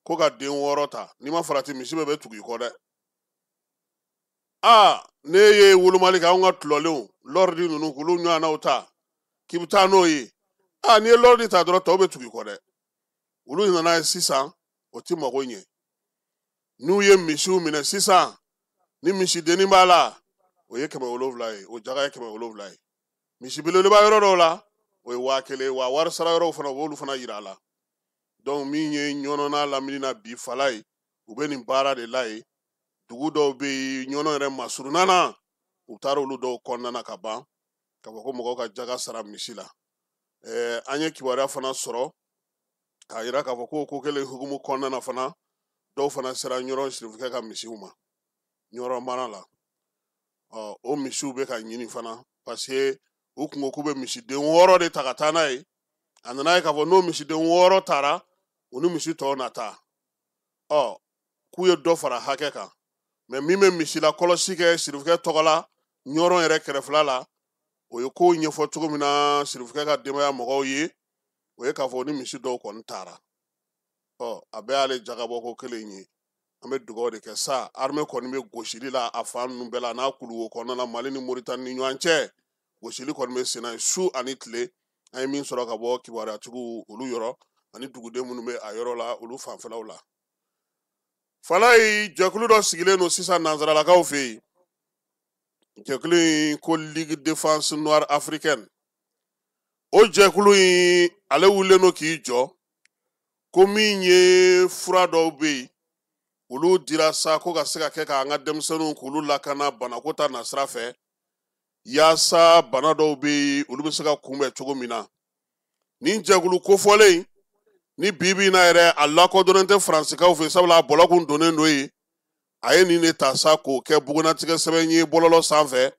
Speaker 2: ko ka den 6 ta, n'i ma farati, misi bɛɛ bɛ tugu i kɔ dɛ. Aa, ne ye wolomali kɛ anw ka tulɔlenw lɔridi ninnu k'olu ɲɔgɔnnaw ta k'i bɛ taa n'o ye. Aa, n'i ye lɔridi ta dɔrɔn tɔw bɛ tugu i kɔ dɛ. Olu nana ye sisan, o ti mago ɲɛ. N'u ye misiw minɛ sisan, ni misidennin b'a la, o ye 700 ye, o jaga ye 700 ye. Misi belebeleba yɔrɔ dɔw la, o ye 1000 ye, wa wari sara yɔrɔw fana, u b'olu fana yira a la. Donc min ye Ɲɔnɔ n'a lamini na bi fala ye, u bɛ nin baara de la yen. Dugu dɔw bɛ yen Ɲɔnɔ yɛrɛ masurunna na, u taara olu dɔw kɔnɔna na ka ban, k'a fɔ ko mɔgɔw ka jaga sara misi la. An ye kibaruya fana sɔrɔ k'a yira k'a fɔ ko ko kelen hukumu kɔnɔna na fana, dɔw fana sera Ɲɔrɔ sirifukɛ ka misiw ma Ɲɔrɔ mara la. Ɔ, o misiw bɛ ka ɲini fana, parce que u kun ko k'u bɛ misiden 6 de ta ka taa n'a ye. A nana ye k'a fɔ n'o misiden 6 taara, u ni misi tɔw na taa. Ɔ, k'u ye dɔ fara hakɛ kan, mɛ min bɛ misi la kɔlɔsi kɛ sirifukɛ tɔgɔ la Ɲɔrɔ yɛrɛ kɛrɛfɛla la, o ye kow ɲɛfɔ cogo min na sirifukɛ ka denbaya mɔgɔw ye, o ye k'a fɔ ni misi dɔw kɔni taara. Ɔ, a bɛɛ y'ale jagabɔ ko kelen ye. An bɛ dugawu de kɛ sa, armée kɔni bɛ gosili la a fan ninnu bɛɛ la, n'a kuluwo kɔnɔna na, Mali ni Moritani ni ɲɔgɔn cɛ, gosili kɔni bɛ senna ye su ani tile. An ye min sɔrɔ ka bɔ kibaruyatigiw olu yɔrɔ ani duguden minnu bɛ a yɔrɔ la, olu fanfɛlaw la. Falayi, jɛkulu dɔ sigilen don sisan nansaralakaw fɛ yen, jɛkulu in ko Ligue Défense Noire Africaine. O jɛkulu in, ale wulilen don k'i jɔ ko min ye fura dɔw bɛ yen, olu dira sa ko ka se ka kɛ k'an ka denmisɛnninw k'olu lakana banako ta nasira fɛ, yaasa bana dɔw bɛ yen, olu bɛ se ka kunbɛn cogo min na. Nin jɛkulu kofɔlen ni bi bi in na yɛrɛ, a lakodɔnnen tɛ faransikaw fɛ, sabula a bɔlɔ kun donnen don yen. A ye nin de ta sa k'o kɛ bugunnatigɛ sɛbɛn ye bɔlɔlɔ sanfɛ,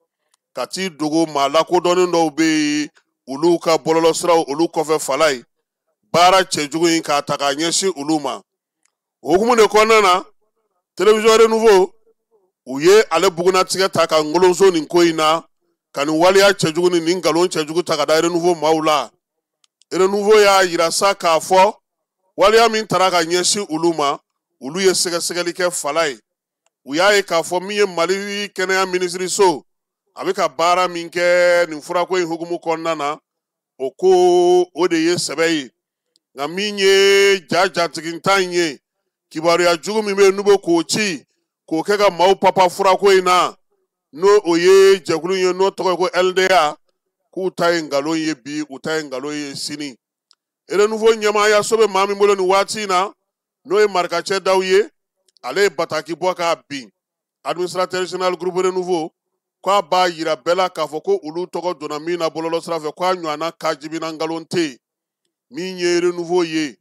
Speaker 2: ka t'i dogo maa lakodɔnnen dɔw bɛ yen, olu ka bɔlɔlɔ siraw olu kɔfɛ. Fala ye baara cɛjugu in k'a ta k'a ɲɛsin olu ma. O hukumu de kɔnɔna na, Télévision Renouveau, u ye ale bugunnatigɛ ta ka ngolonso nin ko in na, ka nin waleya cɛjugu ni nin nkalon cɛjugu ta ka da Renouveau maaw la. Renouveau y'a yira sa k'a fɔ waleya min tara ka ɲɛsin olu ma, olu ye sɛgɛsɛgɛli kɛ fala ye. U y'a ye k'a fɔ min ye Mali kɛnɛya minisiriso, a bɛ ka baara min kɛ nin furako in hukumu kɔnɔna na, o ko o de ye sɛbɛ ye. Nka min ye ja jatigintan in ye, kibaruya jugu min bɛ yen n'u bɛ k'o ci k'o kɛ ka maaw papa furako in na, n'o o ye jɛkulu ye n'o tɔgɔ ye ko LDA, k'u ta ye nkalon ye bi, u ta ye nkalon ye sini. Renouveau ɲɛmaayaso bɛ maa min bolo nin waati in na, n'o ye Marikacɛ Daw ye, ale ye bataki bɔ k'a bin. Administrateur général groupe Renouveau k'a b'a yira bɛɛ la k'a fɔ ko olu tɔgɔ donna min na bɔlɔlɔ sira fɛ, k'a ɲɔgɔnna kajibina nkalon tɛ yen. Min ye Renouveau ye,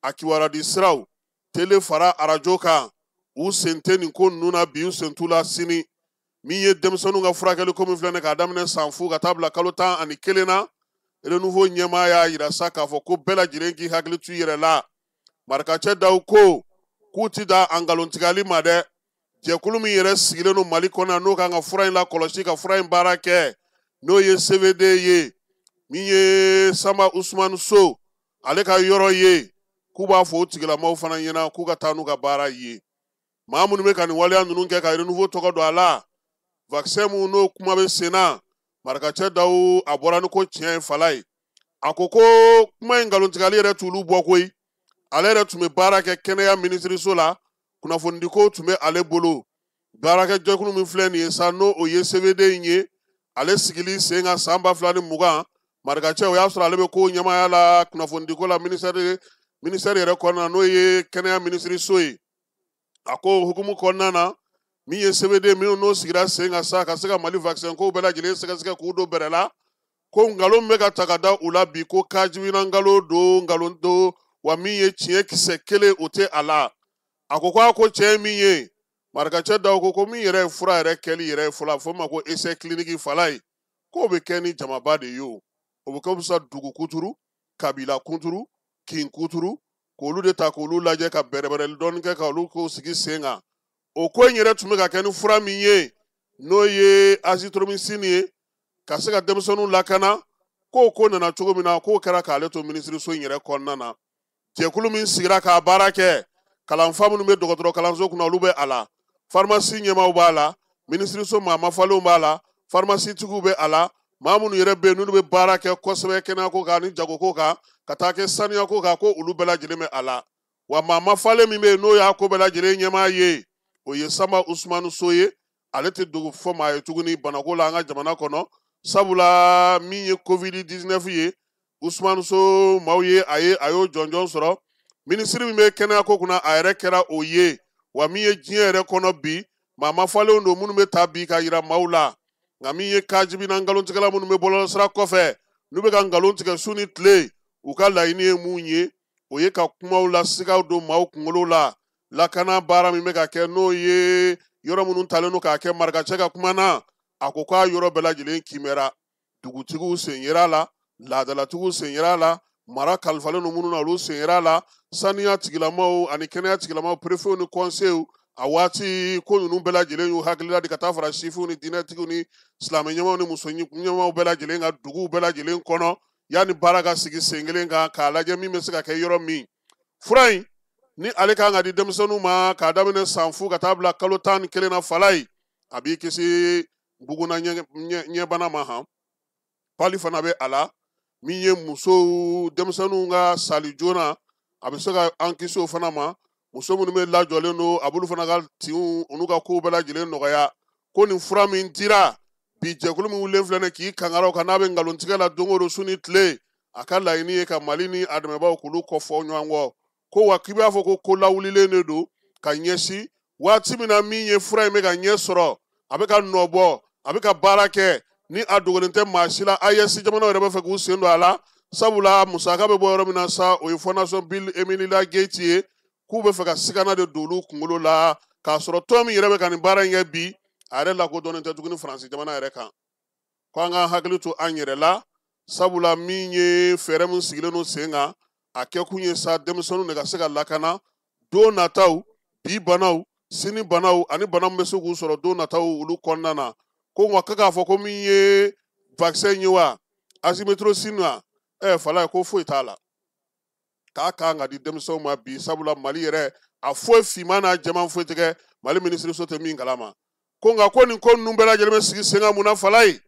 Speaker 2: a kibaruya siraw tele fara arajo kan, u sen tɛ nin ko ninnu na bi, u sen t'u la sini. Min ye denmisɛnninw ka furakɛli ko min filɛ nin ye, k'a daminɛ san 0 ka taa bila kalo 11 na, Renouveau ɲɛmaa y'a yira sa k'a fɔ ko bɛɛ lajɛlen k'i hakili to i yɛrɛ la. Marikacɛ Daw ko k'u ti da a nkalontigɛli ma dɛ. Jɛkulu min yɛrɛ sigilen don Mali kɔnɔ yan, n'o kan ka fura in lakɔlɔsi, ka fura in baara kɛ, n'o ye CVD ye, min ye Sanba Usumani So ale ka yɔrɔ ye, k'u b'a fɔ o tigilamɔgɔw fana ɲɛna k'u ka taa n'u ka baara ye. Maa minnu bɛ ka nin waleya ninnu kɛ ka Renouveau tɔgɔ don a la, vaccin mun n'o kuma bɛ sen na, Marikacɛ Daw a bɔra ni ko tiɲɛ ye fala ye. A ko ko kuma in nkalontigɛli yɛrɛ t'olu bɔ koyi. Ale yɛrɛ tun bɛ baara kɛ kɛnɛya minisiriso la, kunnafonidiko tun bɛ ale bolo. Baarakɛ jɛkulu min filɛ nin ye sa, n'o o ye CVD in ye, ale sigili sen kan san 2020, Marikacɛ, o y'a sɔrɔ ale bɛ ko ɲɛmaaya la kunnafonidiko la ministère yɛrɛ kɔnɔna na, n'o ye kɛnɛya minisiriso ye. A ko hukumu kɔnɔna na, min ye CVD min n'o sigira sen kan sa ka se ka Mali vaccin kow bɛɛ lajɛlen sɛgɛsɛgɛ k'u don bɛrɛ la, ko nkalon bɛ ka ta ka da u la bi, ko kajibina nkalon don, nkalon don, wa min ye tiɲɛ kisɛ kelen o tɛ a la. A ko a ko cɛ ye min ye, Marikacɛ Daw ko min yɛrɛ ye fura yɛrɛ kɛli yɛrɛ ye fɔlɔ, a bɛ fɔ min ma ko essai clinique fala ye, k'o bɛ kɛ ni jamaba de ye, o bɛ kɛ fisa dugu kuturu, kabila kunturu, kin kuturu, k'olu de ta k'olu lajɛ ka bɛrɛbɛrɛli dɔɔni kɛ ka olu ko sigi sen kan. O ko in yɛrɛ tun bɛ ka kɛ ni fura min ye, n'o ye azithromycine ye, ka se ka denmisɛnninw lakana, k'o ko nana cogo min na, k'o kɛra k'ale to minisiriso in yɛrɛ kɔnɔna na. Jɛkulu min sigira k'a baara kɛ, kalanfa minnu bɛ dɔgɔtɔrɔ kalanso kunna, olu bɛ a la, farimasi ɲɛmaaw b'a la, Minisiriso maa mafalenw b'a la, farimasiitigiw bɛ a la, maa minnu yɛrɛ bɛ yen n'olu bɛ baara kɛ kosɛbɛ kɛnɛyako kan ani jagoko kan ka taa kɛ saniyako kan, ko olu bɛɛ lajɛlen bɛ a la. Wa maa mafalen min bɛ yen n'o y'a ko bɛɛ lajɛlen ɲɛmaa ye, o ye Sanba Usumani So ye. Ale tɛ dogo fɔ maa ye tuguni banako la an ka jamana kɔnɔ, sabula min ye COVID-19 ye, Usumani So maaw ye a y'o jɔnjɔn sɔrɔ. Minisiri min bɛ kɛnɛyako kunna, a yɛrɛ kɛra o ye. Wa min ye diɲɛ yɛrɛ kɔnɔ bi, maa mafalenw don minnu bɛ ta bi ka yira maaw la. Nka min ye kajibi na nkalontigɛla minnu bɛ bɔlɔlɔsira kɔfɛ, n'u bɛ ka nkalon tigɛ su ni tile, u ka laɲini ye mun ye? O ye ka kumaw la sigaw don maaw kunkolo la. Lakana baara min bɛ ka kɛ, n'o ye yɔrɔ minnu talen don k'a kɛ marikacɛ ka kuma na, a ko k'a yɔrɔ bɛɛ lajɛlen kimɛra. Dugutigiw sen yera la, laadalatigiw sen yera la, mara kalifalen don minnu na, olu sen yera la, saniya tigilamaw ani kɛnɛya tigilamaw, perefew ni kɔnsew, a waati ko ninnu bɛɛ lajɛlen y'u hakilila di ka taa fara sifinw ni diinɛtigiw ni silamɛ ɲɛmaaw ni muso ɲɛmaaw bɛɛ lajɛlen ka duguw bɛɛ lajɛlen kɔnɔ, yanni baara ka sigi sen kelen kan k'a lajɛ min bɛ se ka kɛ yɔrɔ min. Fura in ni ale kan ka di denmisɛnninw ma k'a daminɛ san fu ka taa bila kalo 11 na, fala ye, a b'i kisi buguna ɲɛbana ma. Han pali fana bɛ a la, min ye musow denmisɛnninw ka sali joona, a bɛ se ka an kisi o fana ma. Muso minnu bɛ lajɔlen don, a b'olu fana ka tinw n'u ka kow bɛɛ lajɛlen nɔgɔya. Ko nin fura min dira bi, jɛkulu min wulilen filɛ nin ye k'i kangaraw kan n'a bɛ nkalontigɛ la don o don su ni tile, a ka laɲini ye ka Mali ni a dɛmɛbaaw k'olu kɔfɔ ɲɔgɔn kɔ. Ko wa k'i b'a fɔ ko ko lawulilen de don ka ɲɛsin waati min na min ye fura in bɛ ka ɲɛ sɔrɔ, a bɛ ka nɔ bɔ, a bɛ ka baara kɛ, ni a dogolen tɛ maa si la. AES jamanaw yɛrɛ bɛ fɛ k'u sen don a la, sabula musaka bɛ bɔ yɔrɔ min na sa, o ye Fondation Bill et Melinda Gates ye, k'u bɛ fɛ ka sigana de don olu kunkolo la, k'a sɔrɔ tɔn min yɛrɛ bɛ ka nin baara in kɛ bi, a yɛrɛ lakodɔnnen tɛ tuguni Faransi jamana yɛrɛ kan. Ko an k'an hakili to an yɛrɛ la, sabula min ye fɛɛrɛ min sigilen don sen kan, a kɛkun ye sa denmisɛnninw de ka se ka lakana don nataw, bi banaw, sini banaw ani bana min bɛ se k'u sɔrɔ don nataw olu kɔnɔna na. Ko nka k'a fɔ ko min ye vaccin ye wa, azithromycine wa, fala ko foyi t'a la, k'a kan ka di denmisɛnw ma bi, sabula Mali yɛrɛ a foyi finman n'a jɛman foyi tɛ kɛ Mali minisiriso tɛ min kalama. Ko nka ko nin ko ninnu bɛɛ lajɛlen bɛ sigi sen kan mun na, fala ye?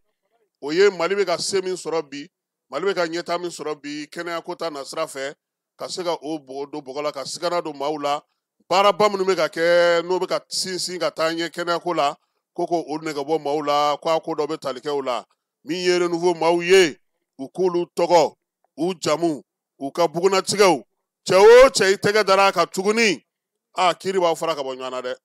Speaker 2: O ye Mali bɛ ka se min sɔrɔ bi, Mali bɛ ka ɲɛtaa min sɔrɔ bi kɛnɛyako ta nasira fɛ, ka se ka o don bɔgɔ la, ka sigana don maaw la. Baaraba minnu bɛ ka kɛ n'o bɛ ka sinsin ka taa ɲɛ kɛnɛyako la, ko o nɛgɛ bɔ maaw la, ko a ko dɔ bɛ tali kɛ o la. Min ye Renouveau maaw ye, u k'olu tɔgɔ, u jamu, u ka bugunatigɛw, cɛ o cɛ i tɛgɛ dara a kan tuguni, a kiiri b'aw fara ka bɔ ɲɔgɔn na dɛ.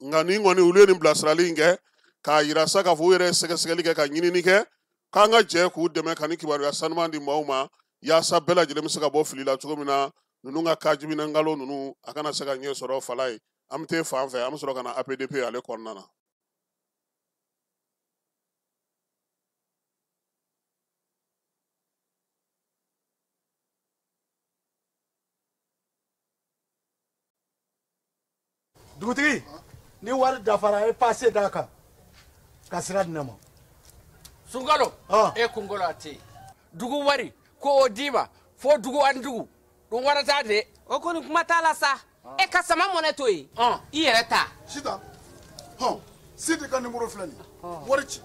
Speaker 2: Nka nin kɔni olu ye nin bilasirali in kɛ k'a yira sa k'a fɔ u yɛrɛ ye sɛgɛsɛgɛli kɛ ka ɲinini kɛ, k'an ka jɛ k'u dɛmɛ ka nin kibaruya sanuman di maaw ma, yaasa bɛɛ lajɛlen bɛ se ka bɔ fili la cogo min na, ninnu ka kajibi na nkalon ninnu a kana se ka ɲɛ sɔrɔ. Fala ye, an bɛ taa fan fɛ, an bɛ sɔrɔ ka na APDP ale kɔnɔna na.
Speaker 12: Dugutigi, ni wari dafara, e passe d'a kan ka sira di ne ma.
Speaker 13: Sunkalo, e kunkolo a tɛ yen. Dugu wari ko o d'i ma fo dugu ani dugu dun wara t'a de.
Speaker 5: O kɔni kuma t'a la sa. E ka sama mɔnɛ to yen, i yɛrɛ ta.
Speaker 12: Sitan, hɔn, Sidi ka nimoro filɛ nin ye, wari ci.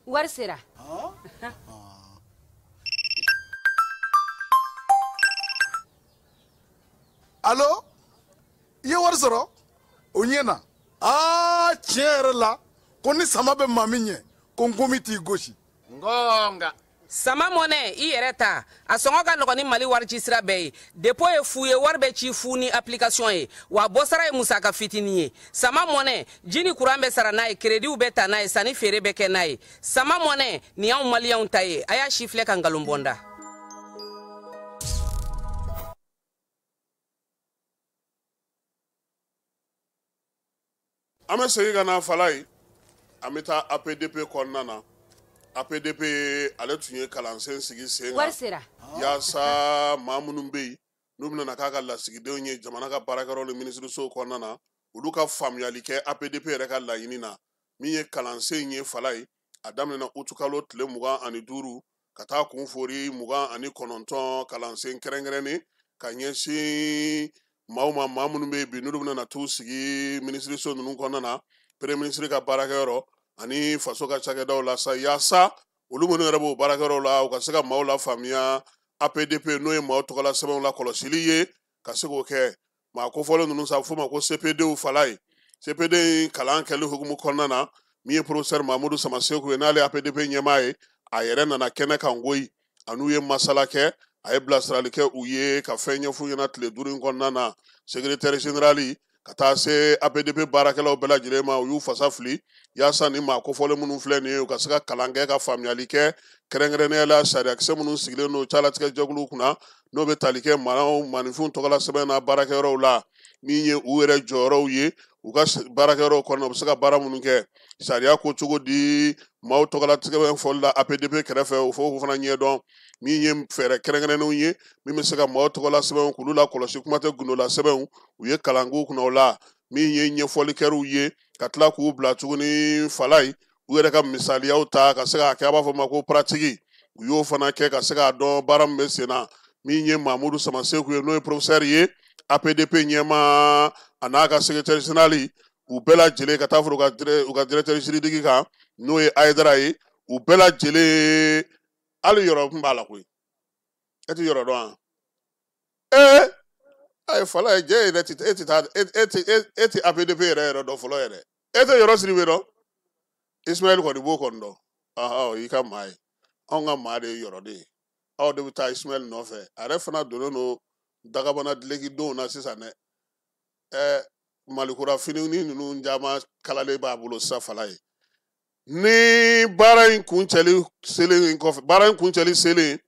Speaker 5: Wari sera.
Speaker 12: Allo, i ye wari sɔrɔ? O ɲɛna. Aa, tiɲɛ yɛrɛ la, ko ni sama bɛ maa min ɲɛ, ko nkomi t'i gosi.
Speaker 13: Ngonga.
Speaker 5: Sama mɔnɛ, i yɛrɛ ta. A sɔngɔ ka nɔgɔn ni Mali wari ci sira bɛɛ ye. Dépôt ye fu ye, wari bɛ ci fu ni application ye. Wa bɔsara ye musaka fitinin ye. Sama mɔnɛ, ji ni kuran bɛ sara n'a ye, créditw bɛ ta n'a ye, sanni feere bɛ kɛ n'a ye. Sama mɔnɛ, nin y'anw maliyɛnw ta ye. A y'a si filɛ ka nkalon bɔ n da.
Speaker 2: An bɛ segin ka na fala ye, an bɛ taa APDP kɔnɔna na. APDP ale tun ye kalansen sigi sen kan yaasa maa minnu bɛ yen n'u bɛna k'a ka lasigidenw ye jamana ka baarakɛyɔrɔ ni minisirisow kɔnɔna na, olu ka faamuyali kɛ APDP yɛrɛ ka laɲini na. Min ye kalansen ye fala ye, a daminɛna utukalo tile 25 ka taa kun fori 29 kalansen kɛrɛnkɛrɛnnen ka ɲɛsin maaw ma, maa minnu bɛ yen bi n'olu bɛna na t'u sigi minisiriso ninnu kɔnɔna na, premier ministre ka baarakɛyɔrɔ ani faso ka cakɛdaw la sa, yaasa olu minnu yɛrɛ b'o baarakɛyɔrɔ la u ka se ka maaw lafaamuya APDP n'o ye maaw tɔgɔla sɛbɛnw lakɔlɔsili ye, ka se k'o kɛ. Maa kofɔlen ninnu sa, f'o ma ko CPDw fala ye. CPD in kalan kɛli hukumu kɔnɔna na, min ye professeur Mamudu Samaseku ye, n'ale APDP ɲɛmaa ye, a yɛrɛ nana kɛnɛ kan koyi, a n'u ye masala kɛ, a ye bilasirali kɛ u ye ka fɛn ɲɛf'u ɲɛna tile 5 in kɔnɔna na. Secrétaire général ka taa se APDP baarakɛlaw bɛɛ lajɛlen ma, u y'u fasa fili yaasa ni maa kofɔlen minnu filɛ nin ye, u ka se ka kalan kɛ ka faamuyali kɛ, kɛrɛnkɛrɛnnenya la sariyakisɛ minnu sigilen don calatigɛ jɛkuluw kunna, n'o bɛ tali kɛ maaninfinw tɔgɔla sɛbɛn na baarakɛyɔrɔw la, min ye u yɛrɛ jɔyɔrɔw ye u ka baarakɛyɔrɔw kɔnɔ, u bɛ se ka baara minnu kɛ, sariya ko cogo di maaw tɔgɔla sɛbɛn fɔli la APDP kɛrɛfɛ, o fɔ k'o fana ɲɛdɔn, min ye fɛɛrɛ kɛrɛnkɛrɛnnenw ye min bɛ se ka maaw tɔgɔla sɛbɛnw k'olu lakɔlɔsi, kuma tɛ gundola sɛbɛnw, u ye kalan k'u kunna o la, min ye ɲɛfɔlikɛriw ye ka tila k'u bila tuguni fala ye, u yɛrɛ ka misaliyaw ta ka se k'a kɛ, a b'a fɔ ma ko pratique, u y'o fana kɛ ka se k'a dɔn baara min bɛ sen na. Min ye Mamudu Samaseku ye, n'o ye professeur ye, APDP ɲɛmaa a n'a ka secrétaire général, u bɛɛ lajɛlen ka taa fara u ka directeur juridique kan, n'o ye Ayidara ye, u bɛɛ lajɛlen hali yɔrɔ kun b'a la koyi, e ti yɔrɔ dɔn wa? Ayi fala ye jɛ yɛrɛ ti e ti taa e ti APDP yɛrɛ dɔn fɔlɔ yɛrɛ, e tɛ yɔrɔ Sidibe dɔn, Ismaël kɔni b'o kɔni dɔn, ɔhɔn i ka maa ye, anw ka maa de ye yɔrɔ de ye, aw de bɛ taa Ismaël nɔfɛ, a yɛrɛ fana donnen don dagabana dulokidenw na sisan dɛ, malikura fini ni ninnu caman kalalen b'a bolo sisan fala ye. Ni baara in kuncɛli selen kɔfɛ, baara in kuncɛli selen,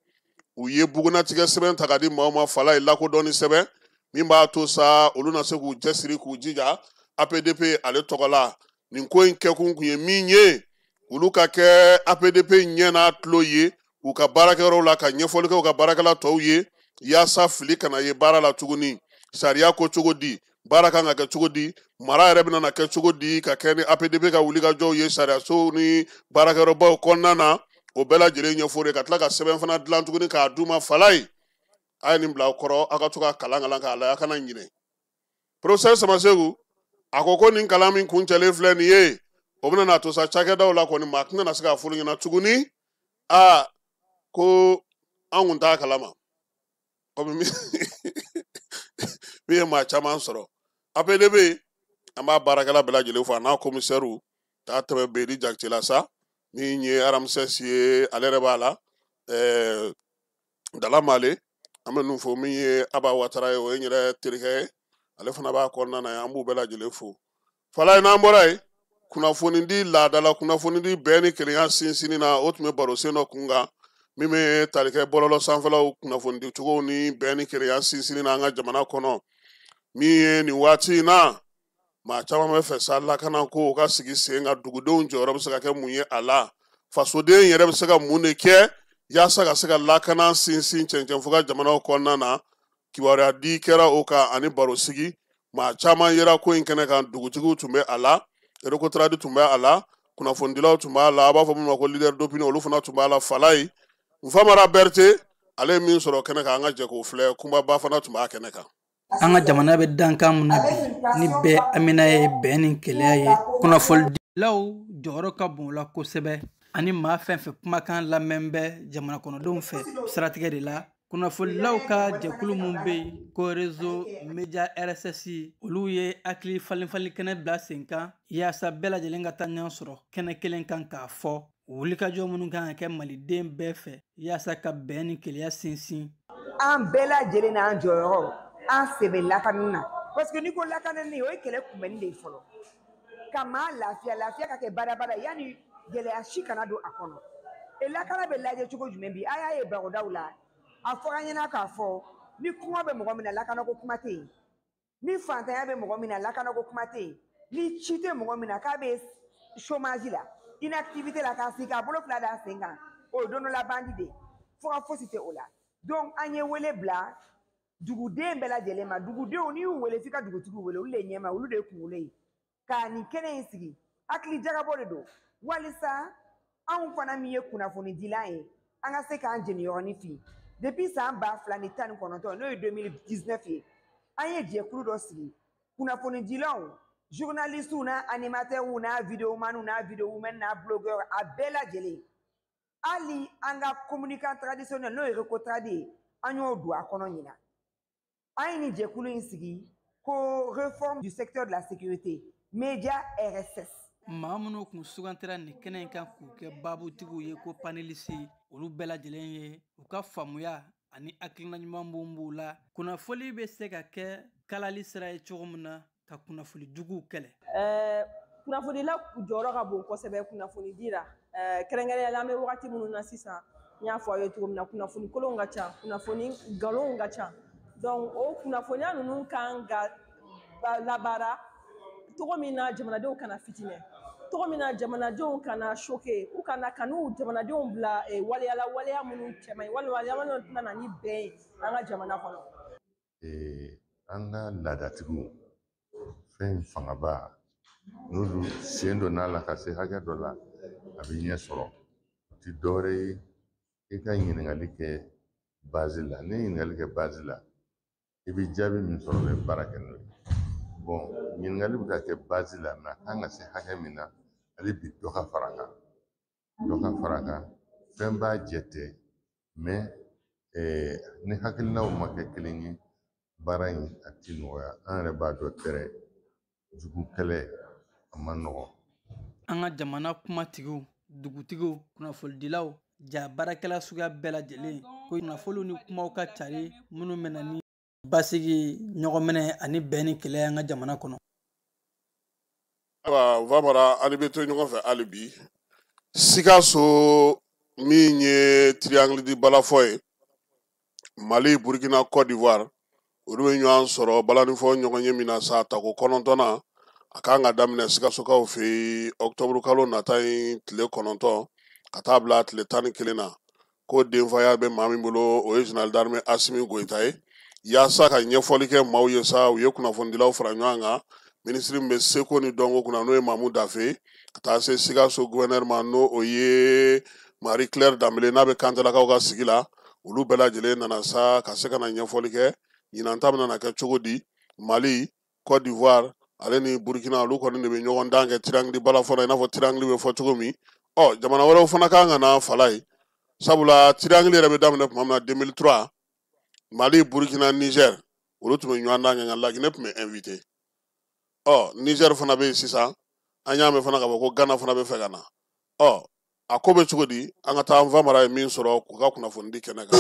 Speaker 2: u ye bugunatigɛ sɛbɛn ta ka di maaw ma fala ye, lakodɔnni sɛbɛn min b'a to sa olu na se k'u cɛsiri k'u jija APDP ale tɔgɔ la. Nin ko in kɛkun kun ye min ye, olu ka kɛ APDP ɲɛ n'a tulo ye u ka baarakɛyɔrɔw la, ka ɲɛfɔli kɛ u ka baarakɛla tɔw ye yaasa fili kana ye baara la tuguni, sariya ko cogo di, baara kan ka kɛ cogo di, mara yɛrɛ bɛna na kɛ cogo di, ka kɛ ni APDP ka wulikajɔw ye sariyasow ni baarakɛyɔrɔbaw kɔnɔna na, o bɛɛ lajɛlen ɲɛfɔ de, ka tila ka sɛbɛn fana dilan tuguni k'a d'u ma fala ye. A ye nin bila aw kɔrɔ, aw ka to ka kalan k'a la, a kana ɲinɛ. Professeur Samaseku a ko nin kalan min kuncɛlen filɛ nin ye, o bɛna na to sa cakɛdaw la kɔni, maa tɛna se k'a f'olu ɲɛna tuguni aa ko an kun t'a kalama, komi min ye maa caman sɔrɔ. APDP an b'a baarakɛla bɛɛ lajɛlen fo, a n'a commissaire k'a tɛmɛ Bedi Jakite la sa, min ye Ramsès ye, ale yɛrɛ b'a la, Dala Male, an bɛ ninnu fo, min ye Aba Watara ye, o ye n yɛrɛ terikɛ ye, ale fana b'a kɔnɔna na, an b'u bɛɛ lajɛlen fo. Fala ye, n'an bɔra yen, kunnafonidi laadala kunnafonidi bɛɛ ni kelenya sinsinni na, o tun bɛ barosen dɔ kun kan min bɛ tali kɛ bɔlɔlɔ sanfɛlaw kunnafonidi cogow ni bɛɛ ni kelenya sinsinni na an ka jamana kɔnɔ. Min ye nin waati in na, maa caman bɛ fɛ sa lakana ko ka sigi sen kan, dugudenw jɔyɔrɔ bɛ se ka kɛ mun ye a la, fasoden yɛrɛ bɛ se ka mun de kɛ yaasa ka se ka lakana sinsin cɛncɛnfuga jamanaw kɔnɔna na. Kibaruya di kɛra o kan ani barosigi, maa caman yera ko in kɛnɛ kan, dugutigiw tun bɛ a la, Recotrade tun bɛ a la, kunnafonidilaw tun b'a la, a b'a fɔ min ma ko leader d'opinion, olu fana tun b'a la. Fala ye Nfamara Berete, ale ye min sɔrɔ kɛnɛ kan, an ka jɛ k'o filɛ, kunbaba fana tun b'a kɛnɛ kan.
Speaker 14: An ka jamana bɛ dankan mun na bi, ni bɛɛ amina ye bɛn ni kelenya ye, kunnafonidilaw jɔyɔrɔ ka bon o la kosɛbɛ, ani maa fɛn fɛn kumakan lamɛn bɛ jamana kɔnɔdenw fɛ siratigɛ de la. Kunnafonidilaw ka jɛkulu mun bɛ yen ko réseau média RSS, olu ye hakili falen falen kɛnɛ bila sen kan yaasa bɛɛ lajɛlen ka taa ɲɔgɔn sɔrɔ kɛnɛ kelen kan k'a fɔ wulikajɔ minnu kan ka kɛ maliden bɛɛ fɛ yaasa ka bɛn ni kelenya sinsin.
Speaker 15: An bɛɛ lajɛlen n'an jɔyɔrɔ, an sen bɛ lakana na, parce que n'i ko lakanani, o ye kɛlɛ kunbɛnni de ye fɔlɔ, ka maa lafiya, lafiya ka kɛ badabada yanni gɛlɛya si kana don a kɔnɔ. E lakana bɛ lajɛ cogo jumɛn bi? A y'a ye barodaw la, a fɔra an ɲɛna k'a fɔ ni kɔngɔ bɛ mɔgɔ min na, lakanako kuma tɛ yen, ni fantanya bɛ mɔgɔ min na, lakanako kuma tɛ yen, ni ci tɛ mɔgɔ min na k'a bɛ chômage la, inactivité la, k'a sigi k'a bolo fila d'a sen kan, o ye don dɔ la bandi de ye, fo ka fosi tɛ o la. Donc an ye wele bila duguden bɛɛ lajɛlen ma, dugudenw n'i y'u wele f'i ka dugutigiw wele, olu de ye ɲɛmaa, olu de ye kunkolo ye, ka nin kɛnɛ in sigi, hakili jagabɔ de don walisa anw fana min ye kunnafonidilan ye, An ka se k'an jeniyɔrɔnin fin. Depuis san 2019, n'o ye 2019 ye, an ye jɛkulu dɔ sigi, kunnafonidilaw, journalistes n'a animateurs n'a vidéomans n'a vidéowomen n'a blogueurs, a bɛɛ lajɛlen, hali an ka communicant traditionnel, n'o ye Recotrad ye, an y'o don a kɔnɔ ɲinan. An ye nin jɛkulu in sigi ko réforme du secteur de la sécurité, média RSS.
Speaker 14: Maa minnu kun sugantira nin kɛnɛ in kan k'u kɛ baabutigiw ye ko panélistes, olu bɛɛ lajɛlen ye u ka faamuya ani hakilina ɲuman mun b'u la, kunnafoli bɛ se ka kɛ kalali sira ye cogo min na ka kunnafoli juguw kɛlɛ.
Speaker 16: Kunnafonila jɔyɔrɔ ka bon kosɛbɛ kunnafonidi la, kɛrɛnkɛrɛnnenya la an bɛ wagati minnu na sisan. N y'a fɔ aw ye cogo min na, kunnafoni kolonw ka ca, kunnafoni nkalonw ka ca. Donc o kunnafoniya ninnu kan ka labaara cogo min na jamanadenw kana fitinɛ, cogo min na jamanadenw kana choquer, u kana kan'u jamanadenw bila waleyala, waleya minnu cɛ man ɲi walima waleya minnu tɛna na ni bɛn ye an ka jamana kɔnɔ.
Speaker 17: An ka laadatigiw, fɛn fangaba n'olu sen donna a la ka se hakɛ dɔ la, a bɛ ɲɛ sɔrɔ. O ti dɔwɛrɛ ye, i ka ɲininkali kɛ base la. N'i ye ɲininkali kɛ base la, i bɛ jaabi min sɔrɔ, i bɛ baara kɛ n'o ye. Bon, ɲininkali bɛ ka kɛ base la, mais a kan ka se hakɛ min na, hali bi dɔ ka fara a kan, dɔ ka fara a kan. Fɛn b'a jɛ tɛ, mais ni hakilinaw ma kɛ kelen ye, baara in a ti nɔgɔya. An yɛrɛ b'a dɔn tɛrɛ jugu kɛlɛ a man nɔgɔn.
Speaker 14: An ka jamana kumatigiw, dugutigiw, kunnafonidilaw, ja baarakɛla suguya bɛɛ lajɛlen ko kunnafoniw ni kumaw ka cari minnu bɛ na ni basigi, ɲɔgɔnminɛ ani bɛn ni kɛlɛ an ka jamana kɔnɔ.
Speaker 2: Ayiwa, Vamara, an bɛ to ɲɔgɔn fɛ hali bi. Sikaso min ye Triangle du Balafon ye, Mali, Burkina, Côte d'Ivoire, olu bɛ ɲɔgɔn sɔrɔ balanifɔ ɲɔgɔn ye min na sa, tako 9nan, a kan ka daminɛ Sikasokaw fɛ yen octobre kalo nata in tile 9 ka taa bila tile 11 na. Ko denfaya bɛ maa min bolo, o ye général d'armée Assimi Goïta ye. Yaasa ka ɲɛfɔli kɛ maaw ye sa, u ye kunnafonidilaw fara ɲɔgɔn kan, minisiri min bɛ seko ni dɔnko kunna, n'o ye Mamu Dafe, ka taa se Sikaso gouverneur ma, n'o o ye Marie Claire Dambele, n'a bɛ Kantelakaw ka sigi la. Olu bɛɛ lajɛlen nana sa ka se ka na ɲɛfɔli kɛ ɲinan ta bɛna kɛ cogo di. Mali, Côte d'Ivoire ale ni Burkina, olu kɔni de bɛ ɲɔgɔn dan kɛ Triangle Balafon na, i n'a fɔ triangle bɛ fɔ cogo min. Ɔ, jamana wɛrɛw fana kan ka na fala ye, sabula triangle yɛrɛ bɛ daminɛ tuma min na 2003, Mali, Burkina, Niger, olu tun bɛ ɲɔgɔn dan kɛ, nka Laginɛ tun bɛ invité. Ɔ, Niger fana bɛ yen sisan, an y'a mɛn fana k'a fɔ ko Ghana fana bɛ fɛ ka na. Ɔ, a ko bɛ cogo di? An ka taa an Famara ye min sɔrɔ k'u ka kunnafoni di kɛnɛ kan.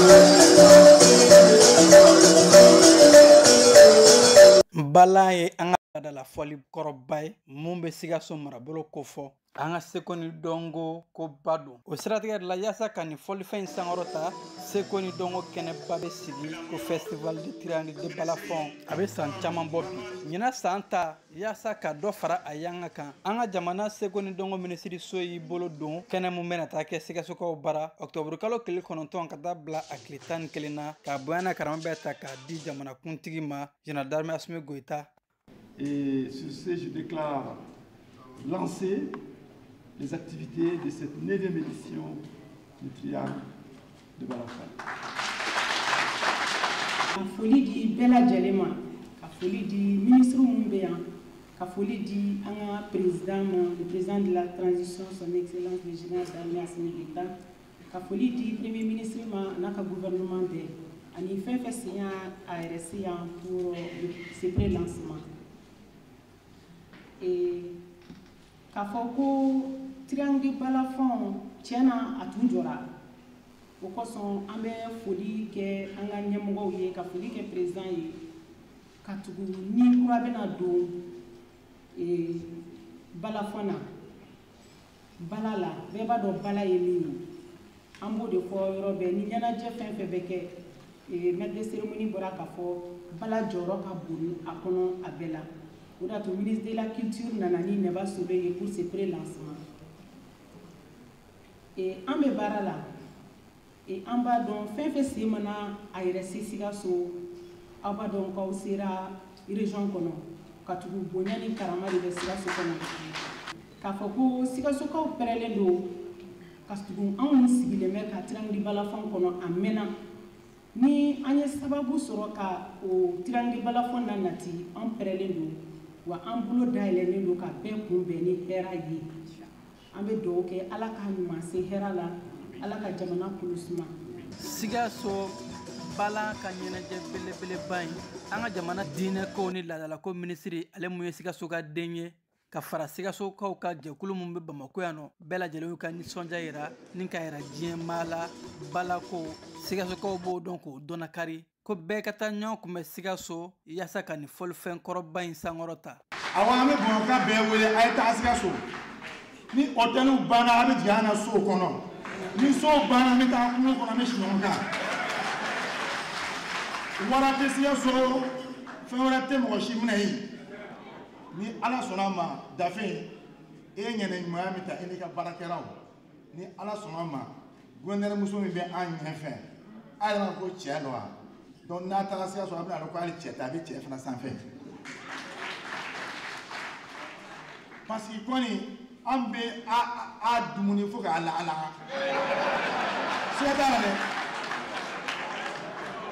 Speaker 14: Balan ye an ka laadala fɔli kɔrɔba ye mun bɛ Sikaso marabolo kofɔ, an ka seko ni dɔnko koba don. O siratigɛ de la, yaasa ka nin fɔlifɛn in sankɔrɔ ta, seko ni dɔnko kɛnɛba bɛ sigi ko Festival de Triangle de Balafon, a bɛ san caman bɔ bi. Ɲinan san ta, yaasa ka dɔ fara a yanga kan, an ka jamana seko ni dɔnko minisiriso y'i bolo don kɛnɛ mun bɛna taa kɛ Sikasokaw bara octobre kalo tile 9 ka taa bila a tile 11 na, k'a bonya n'a karama bɛɛ ta k'a di jamanakuntigi ma, général d'armée Assimi Goïta.
Speaker 18: Et sur ce, je déclare lancer les activités de cette 9e édition du Triangle de Balafon.
Speaker 19: Ka foli di bɛɛ lajɛlen ma, ka foli di ministre minnu bɛ yan, ka foli di an ka président ma, le président de la transition, son excellence le général d'armée Assimi Goïta, ka foli di premier ministre ma a n'a ka gouvernement bɛɛ, ani fɛn fɛn sen y'a a yɛrɛ se yan pour ce pré-lancement. Et k'a fɔ ko Triangle Balafon, tiɲɛna a tun jɔra, o kosɔn an bɛ foli kɛ an ka ɲɛmɔgɔw ye, ka foli kɛ président ye, ka tugu ni kura bɛna don balafon na, bala la. Bɛɛ b'a dɔn bala ye min ye, an b'o de fɔ yɔrɔ bɛɛ. Ni ɲɛnajɛ fɛn fɛn bɛ kɛ, maître de cérémonie bɔra k'a fɔ bala jɔyɔrɔ ka bon a kɔnɔ a bɛɛ la. O de y'a to ministre de la culture nana ni Nɛba Sobe ye pour ce pré-lancement. An bɛ baara la, an b'a dɔn fɛn fɛn sen mana a yɛrɛ se Sikaso, aw b'a dɔn k'aw sera région kɔnɔ, ka tugu bonya ni karama de bɛ Sikaso kɔnɔ. K'a fɔ ko Sikasokaw pɛrɛlen don Ka tugu anw sigilen bɛ ka triangle balafon kɔnɔ a mɛnna. Ni an ye sababu sɔrɔ ka o triangle balafon na nati, an pɛrɛlen don wa an bolo dayɛlɛlen don ka bɛɛ kunbɛn ni hɛrɛ ye. An bɛ dugawu kɛ Ala k'a ɲuman se hɛrɛ la, Ala ka jamana kolo suma.
Speaker 14: Sikaso balan ka ɲɛnajɛ belebeleba in, an ka jamana diinɛkow ni laadalako minisiri, ale mun ye Sikaso ka den ye, ka fara Sikasokaw ka jɛkulu mun bɛ Bamakɔ yan nɔ, bɛɛ lajɛlen y'u ka nisɔndiya yira ni ka yira diɲɛ maa la. Balako Sikasokaw b'o dɔn k'o dɔnnakari ko bɛɛ ka taa ɲɔgɔn kunbɛn Sikaso yaasa ka nin fɔlifɛn kɔrɔba in sankɔrɔ ta.
Speaker 18: Awɔ, an bɛ Bamakɔ bɛɛ wele, a ye taa Sikaso. Ni hôteliw banna, a bɛ jigin an na sow kɔnɔ. Ni sow banna, an bɛ taa kungo kɔnɔ, an bɛ si ɲɔgɔn kan. Wara tɛ Sikaso, fɛn wɛrɛ tɛ mɔgɔ si minɛ yen. Ni Ala sɔnna a ma, Dafe, e ye ŋɛnɛ ɲumanya min ta e n'i ka baarakɛlaw, ni Ala sɔnna a ma, gouverneur muso min bɛ an ɲɛfɛ, a yɛrɛ ma ko cɛ don wa? Donc n'a taara Sikaso, a bɛna dɔn ko hali cɛ tɛ, a bɛ cɛ fana sanfɛ. Parce que kɔni an bɛ a dumuni fo k'a lahala. Siga t'a la dɛ.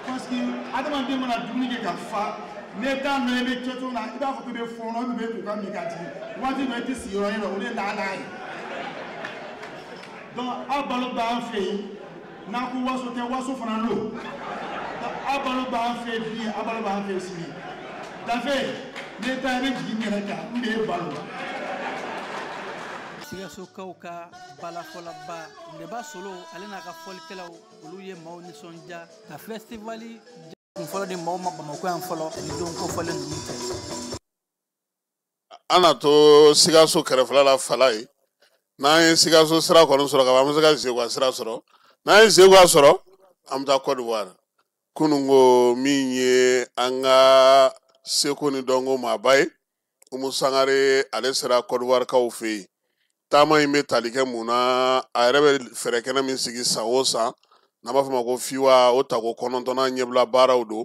Speaker 18: Parce que adamaden mana dumuni kɛ ka fa, n'e t'a nɔ i bɛ kɛ cogo min na, i b'a fɔ k'i bɛ fɔɔnɔ, i bɛ k'u ka min ka jigin. Waati dɔ i tɛ sigi yɔrɔ ye, o de ye lahala ye. Donc aw balo b'an fɛ yen, n'a ko waso tɛ, waso fana don. Donc aw balo b'an fɛ yen bi, aw balo b'an fɛ yen sini. Dafe, n'e ta i bɛ jigin n yɛrɛ kan, n b'e balo.
Speaker 14: Sikasokaw ka balafɔlaba Ndeba Solo, ale n'a ka fɔlikɛlaw, olu ye maaw nisɔndiya ka fɛstivali kun fɔlɔ di maaw ma Bamakɔ yan fɔlɔ ni don kofɔlen ninnu tɛ.
Speaker 2: An na to Sikaso kɛrɛfɛla la Falaye. N'an ye Sikaso sira kɔni sɔrɔ ka ban, an bɛ se ka Zeguwa sira sɔrɔ. N'an ye Zeguwa sɔrɔ, an bɛ taa Côte d'Ivoire. Kunun ko min ye an ka seko ni dɔnko maaba ye, Umu Sangare, ale sera Côte d'Ivoire kaw fɛ yen. Taama in bɛ tali kɛ mun na? A yɛrɛ bɛ fɛɛrɛ kɛnɛ min sigi san o san, n'an b'a fɔ ma ko FIWA, o tako 9nan ɲɛbila baaraw don.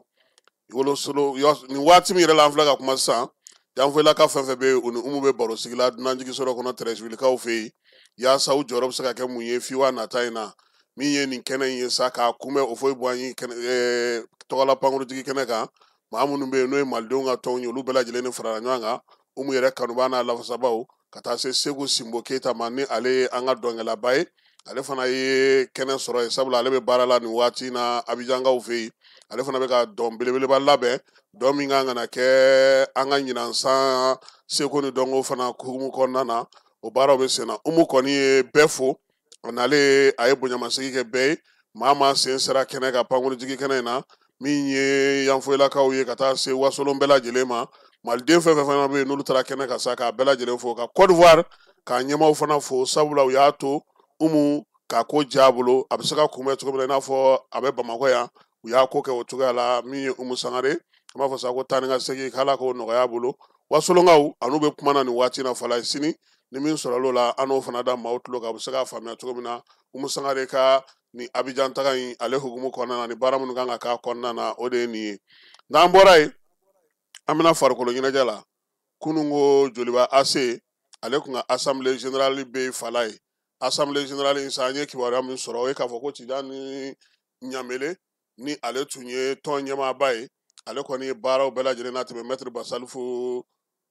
Speaker 2: Wolosolo nin waati min yɛrɛ la an filɛ ka kuma sisan, Yanfolilaka fɛn fɛn bɛ yen, u ni Umu bɛ baro sigi la dunanjiginso dɔ kɔnɔ Tɛrɛsiwilikaw fɛ yen, yaasa u jɔyɔrɔ bɛ se ka kɛ mun ye FIWA nata in na. Min ye nin kɛnɛ in ye sa k'a kunbɛn o foyi bɔ an ye kɛnɛ, tɔgɔla pankurutigi kɛnɛ kan. Maa minnu bɛ yen n'o ye malidenw ka tɔnw ye, olu bɛɛ lajɛlen ni farala ɲɔgɔn kan. Umu yɛrɛ kanubaa n'a lafasabaw, ka taa se Segu Sinbo Keyita ma, ni ale ye an ka dɔnkɛlaba ye. Ale fana ye kɛnɛ sɔrɔ yen, sabula ale bɛ baara la nin waati in na Abijankaw fɛ yen. Ale fana bɛ ka dɔn belebeleba labɛn, dɔn min kan ka na kɛ an ka ɲinan san seko ni dɔnko fana hukumu kɔnɔna na. O baaraw bɛ sen na. Umu kɔni ye bɛɛ fo, a nalen a ye bonyamasegin kɛ bɛɛ ye. Maa sen sera kɛnɛ kan pankurujigi kɛnɛ in na, min ye Yanfolilakaw ye ka taa se Wasolon bɛɛ lajɛlen ma. Maliden fɛn fɛn fana bɛ yen n'olu taara kɛnɛ kan sa, k'a bɛɛ lajɛlen fo, ka Côte d'Ivoire k'a ɲɛmaaw fana fo, sabula u y'a to Umu k'a ko diya a bolo, a bɛ se ka kunbɛn cogo min na i n'a fɔ a bɛ Bamakɔ yan, u y'a ko kɛ o cogoya la. Min ye Umu Sangare, an b'a fɔ sa ko taa ni ka segin, k'Ala k'o nɔgɔya a bolo. Wasolonkaw an'u bɛ kuma na nin waati in na Falaye, sini ni min sɔrɔla o la, an n'o fana da maaw tulo kan, u bɛ se k'a faamuya cogo min na Umu Sangare ka nin Abijan taga in ale hukumu kɔnɔna na, ni baara minnu kan ka k'a kɔnɔna na, o de ye nin ye. N'an bɔra yen, an bɛna farikolo ɲɛnajɛ la. Kunun ko Joliba AC, ale kun ka assemblée générale bɛ Falaye. Assemblée générale in sa, an ye kibaruya min sɔrɔ, o ye k'a fɔ ko Tijani Ɲamele, ni ale tun ye tɔn ɲɛmaaba ye, ale kɔni ye baaraw bɛɛ lajɛlen na tɛmɛ Maître Basalifu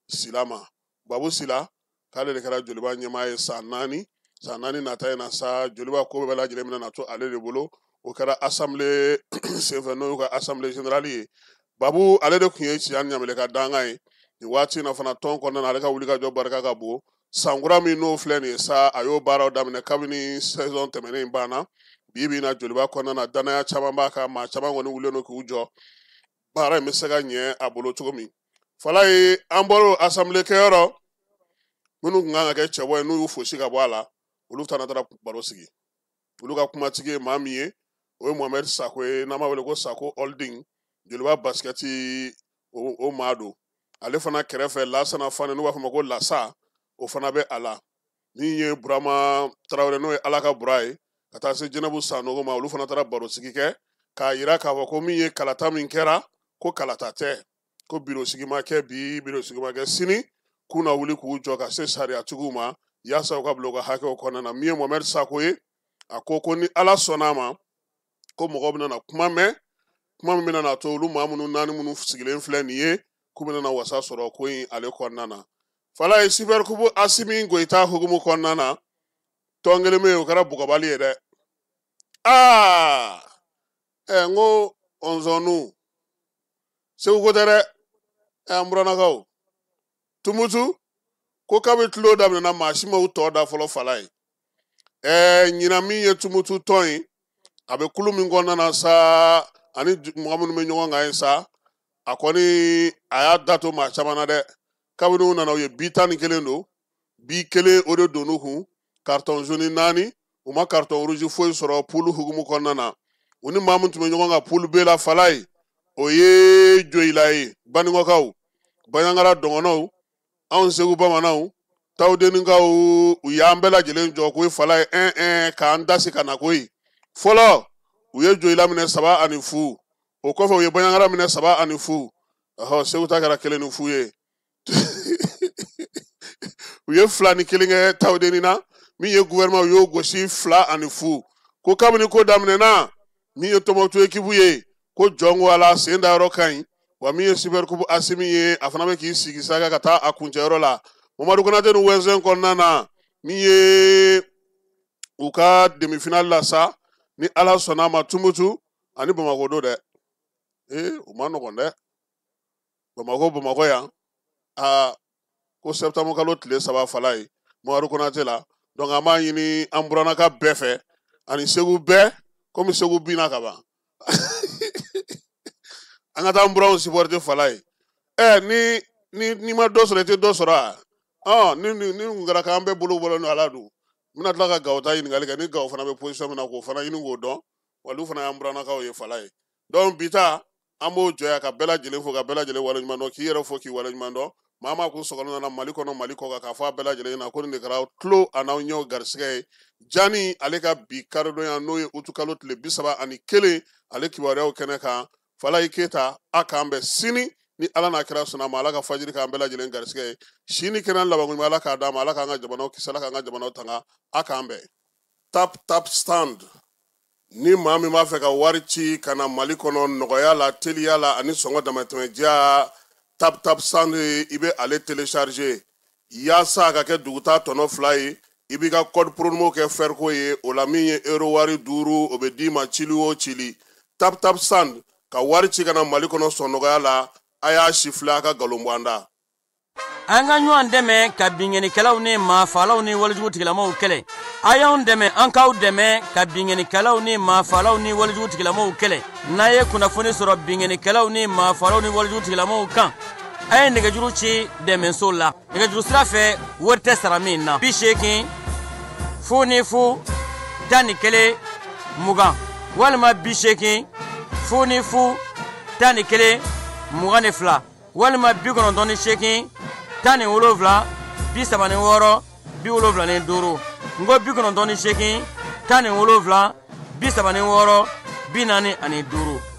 Speaker 2: Sila ma. Babu Sila, k'ale de kɛra Joliba ɲɛmaa ye san 4. San 4 nata in na sa, Joliba ko bɛɛ lajɛlen bɛna na to ale de bolo. O kɛra assemblée senfɛ, n'o y'u ka assemblée générale ye. Babu ale de tun ye Tijani Ɲamele ka dankan ye. Nin waati in na fana tɔn kɔnɔna na, ale ka wulikajɔ barika ka bon. Sankura min n'o filɛ nin ye sa, a y'o baaraw daminɛ kabini saison tɛmɛnen in banna. Bi bi in na Joliba kɔnɔna na, danaya caman b'a kan, maa caman kɔni wulilen don k'u jɔ baara in bɛ se ka ɲɛ a bolo cogo min. Falaye, an bɔr'o assemblée kɛyɔrɔ, minnu tun kan ka kɛ cɛbɔ ye n'u y'u fosi ka bɔ a la, olu fana taara baro sigi. Olu ka kumatigi ye maa min ye, o ye Mohamed Sako ye, n'an b'a wele ko Sako Holding, Joliba basikɛti o maa don. Ale fana kɛrɛfɛ, Lasana Fane, n'u b'a fɔ a ma ko Lasa, o fana bɛ a la. Min ye Burama Tarawele, n'o ye Ala ka Bura ye, ka taa se Jɛnɛbu Sanogo ma, olu fana taara baro sigi kɛ k'a yira k'a fɔ ko min ye kalata min kɛra, ko kalata tɛ, ko biro sigi ma kɛ bi, biro sigi ma kɛ sini, k'u na wuli k'u jɔ ka se sariyatigiw ma yaasa u ka bila u ka hakɛw kɔnɔna na. Min ye Mohamed Sako ye, A ko ko ni Ala sɔnna a ma, ko mɔgɔ bɛna na kuma mɛn, kuma min bɛna na to olu maa minnu naani minnu sigilen filɛ nin ye, k'u bɛna na wasa sɔrɔ ko in ale kɔnɔna na. Falaye, Super Coupe Asimi Goyita hukumu kɔnɔna na, tɔn kelen bɛ yen, o kɛra bugɔbali ye dɛ. Aa, ɛ, n ko ɔnzɔnnu, Segu ko tɛ dɛ, ɛ, an burannakaw Tumutu ko kabi tulo daminɛna, maa si ma u tɔ da fɔlɔ. Falaye, ɛ, ɲinan min ye Tumutu tɔn ye, a bɛ kulu min kɔnɔna na sa, ani mɔgɔ minnu bɛ ɲɔgɔn kan ye sa, a kɔni a y'a da to maa caman na dɛ. Kabini u nana, u ye bi 11 don, bi kelen o de donn'u kun, carton jaune 4, u ma carton rouge foyi sɔrɔ poule hukumu kɔnɔna na. U ni maa min tun bɛ ɲɔgɔn kan poule B la, Falaye, o ye Joyila ye, Banikɔkaw, Baɲangara dɔgɔnɔw, anw Segu bamananw, Tawudenikaw, u y'an bɛɛ lajɛlen jɔ koyi. Falaye, 1-1 k'an dasi ka na koyi. Fɔlɔ, u ye Joyila minɛ 3-0, o kɔfɛ u ye Baɲangara minɛ 3-0. Ɔhɔ, Segu ta kɛra 1-0 ye. U ye 2-1 kɛ Tawudeni na. Min ye gouvernement, u y'o gosi 2-0. Ko kabini ko daminɛna, min ye Tɔnbɔkutu ekipu ye, ko jɔn ko Ala, sen dayɔrɔ ka ɲi wa. Min ye Super Coupe Asimi ye, a fana bɛ k'i sigi sa ka taa a kuncɛyɔrɔ la. Mamadu Konate ni Wɛnzɛn kɔnɔna na, min ye u ka demi-finale la sa, ni Ala sɔnna a ma, Tumutu ani Bamakɔ don dɛ. Ee, o ma nɔgɔn dɛ, Bamakɔ, Bamakɔ yan. Aa, ko septembre kalo tile 3, Falaye, Mamadu Konate la. Donc an b'a ɲini an burannaka bɛɛ fɛ ani Segu bɛɛ, komi Segu binna ka ban, an ka taa an buranw supporter. Falaye, ɛ, ni ni n'i ma dɔ sɔrɔ, i tɛ dɔ sɔrɔ a. Ɔ, ni ni ni kun kɛra k'an bɛɛ bolo bɔlen don ala dun, n bɛna tila ka Gawo ta ɲininkali kɛ, ni Gawo fana bɛ position min na, k'o fana ɲini k'o dɔn. Olu fana y'an burannakaw ye. Falaye, donc bi ta, an b'o jɔ yan ka bɛɛ lajɛlen fo, ka bɛɛ lajɛlen waleɲuman dɔn, k'i yɛrɛ fo k'i waleɲuman dɔn. Maa maa kun sɔgɔlen nana Mali kɔnɔ, Mali kɔ kan, k'a fɔ a bɛɛ lajɛlen ɲɛna ko nin de kɛra tulo a n'aw ɲɛw garisigɛ ye Jani ale ka bi karidonya, n'o ye utukalo tile 31, ale kibaruyaw kɛnɛ kan. Falaye Keyita, a k'an bɛn sini ni Ala n'a kɛra sɔnna ma. Ala ka fajiri k'an bɛɛ lajɛlen garisigɛ ye. Si ni kɛnɛ labanko ɲuman, Ala k'a d'an ma. Ala k'an ka jamanaw kisi, Ala k'an ka jamanaw tanga. A k'an bɛn. Tap Tap Send, ni maa min b'a fɛ ka wari ci ka na Mali kɔnɔ nɔgɔya la, teliya la ani sɔngɔ damatɛmɛ diya, Tap Tap Send, i bɛ ale télécharger yaasa a ka kɛ duguta tɔnɔ 2 ye. I b'i ka code promo kɛ fɛriko ye o la. Min ye euro wari 5, o bɛ d'i ma cili o cili. Tap Tap Send, ka wari ci ka na Mali kɔnɔ sɔn nɔgɔya la. A y'a si filɛ, a ka nkalon bɔ an da.
Speaker 13: An ka ɲɔgɔn dɛmɛ ka binkannikɛlaw ni maafaalaw ni walejugu tigilamaw kɛlɛ. A y'anw dɛmɛ, an k'aw dɛmɛ ka binkannikɛlaw ni maafaalaw ni walejugu tigilamaw kɛlɛ. N'a ye kunnafoni sɔrɔ binkannikɛlaw ni maafaalaw ni walejugu tigilamaw kan, a ye nɛgɛjuru ci dɛmɛso la nɛgɛjuru sira fɛ, wari tɛ sara min na: 80 00 11 20 walima 80 00 11 22 walima 98 17 36 75. N ko 98 17 36 45.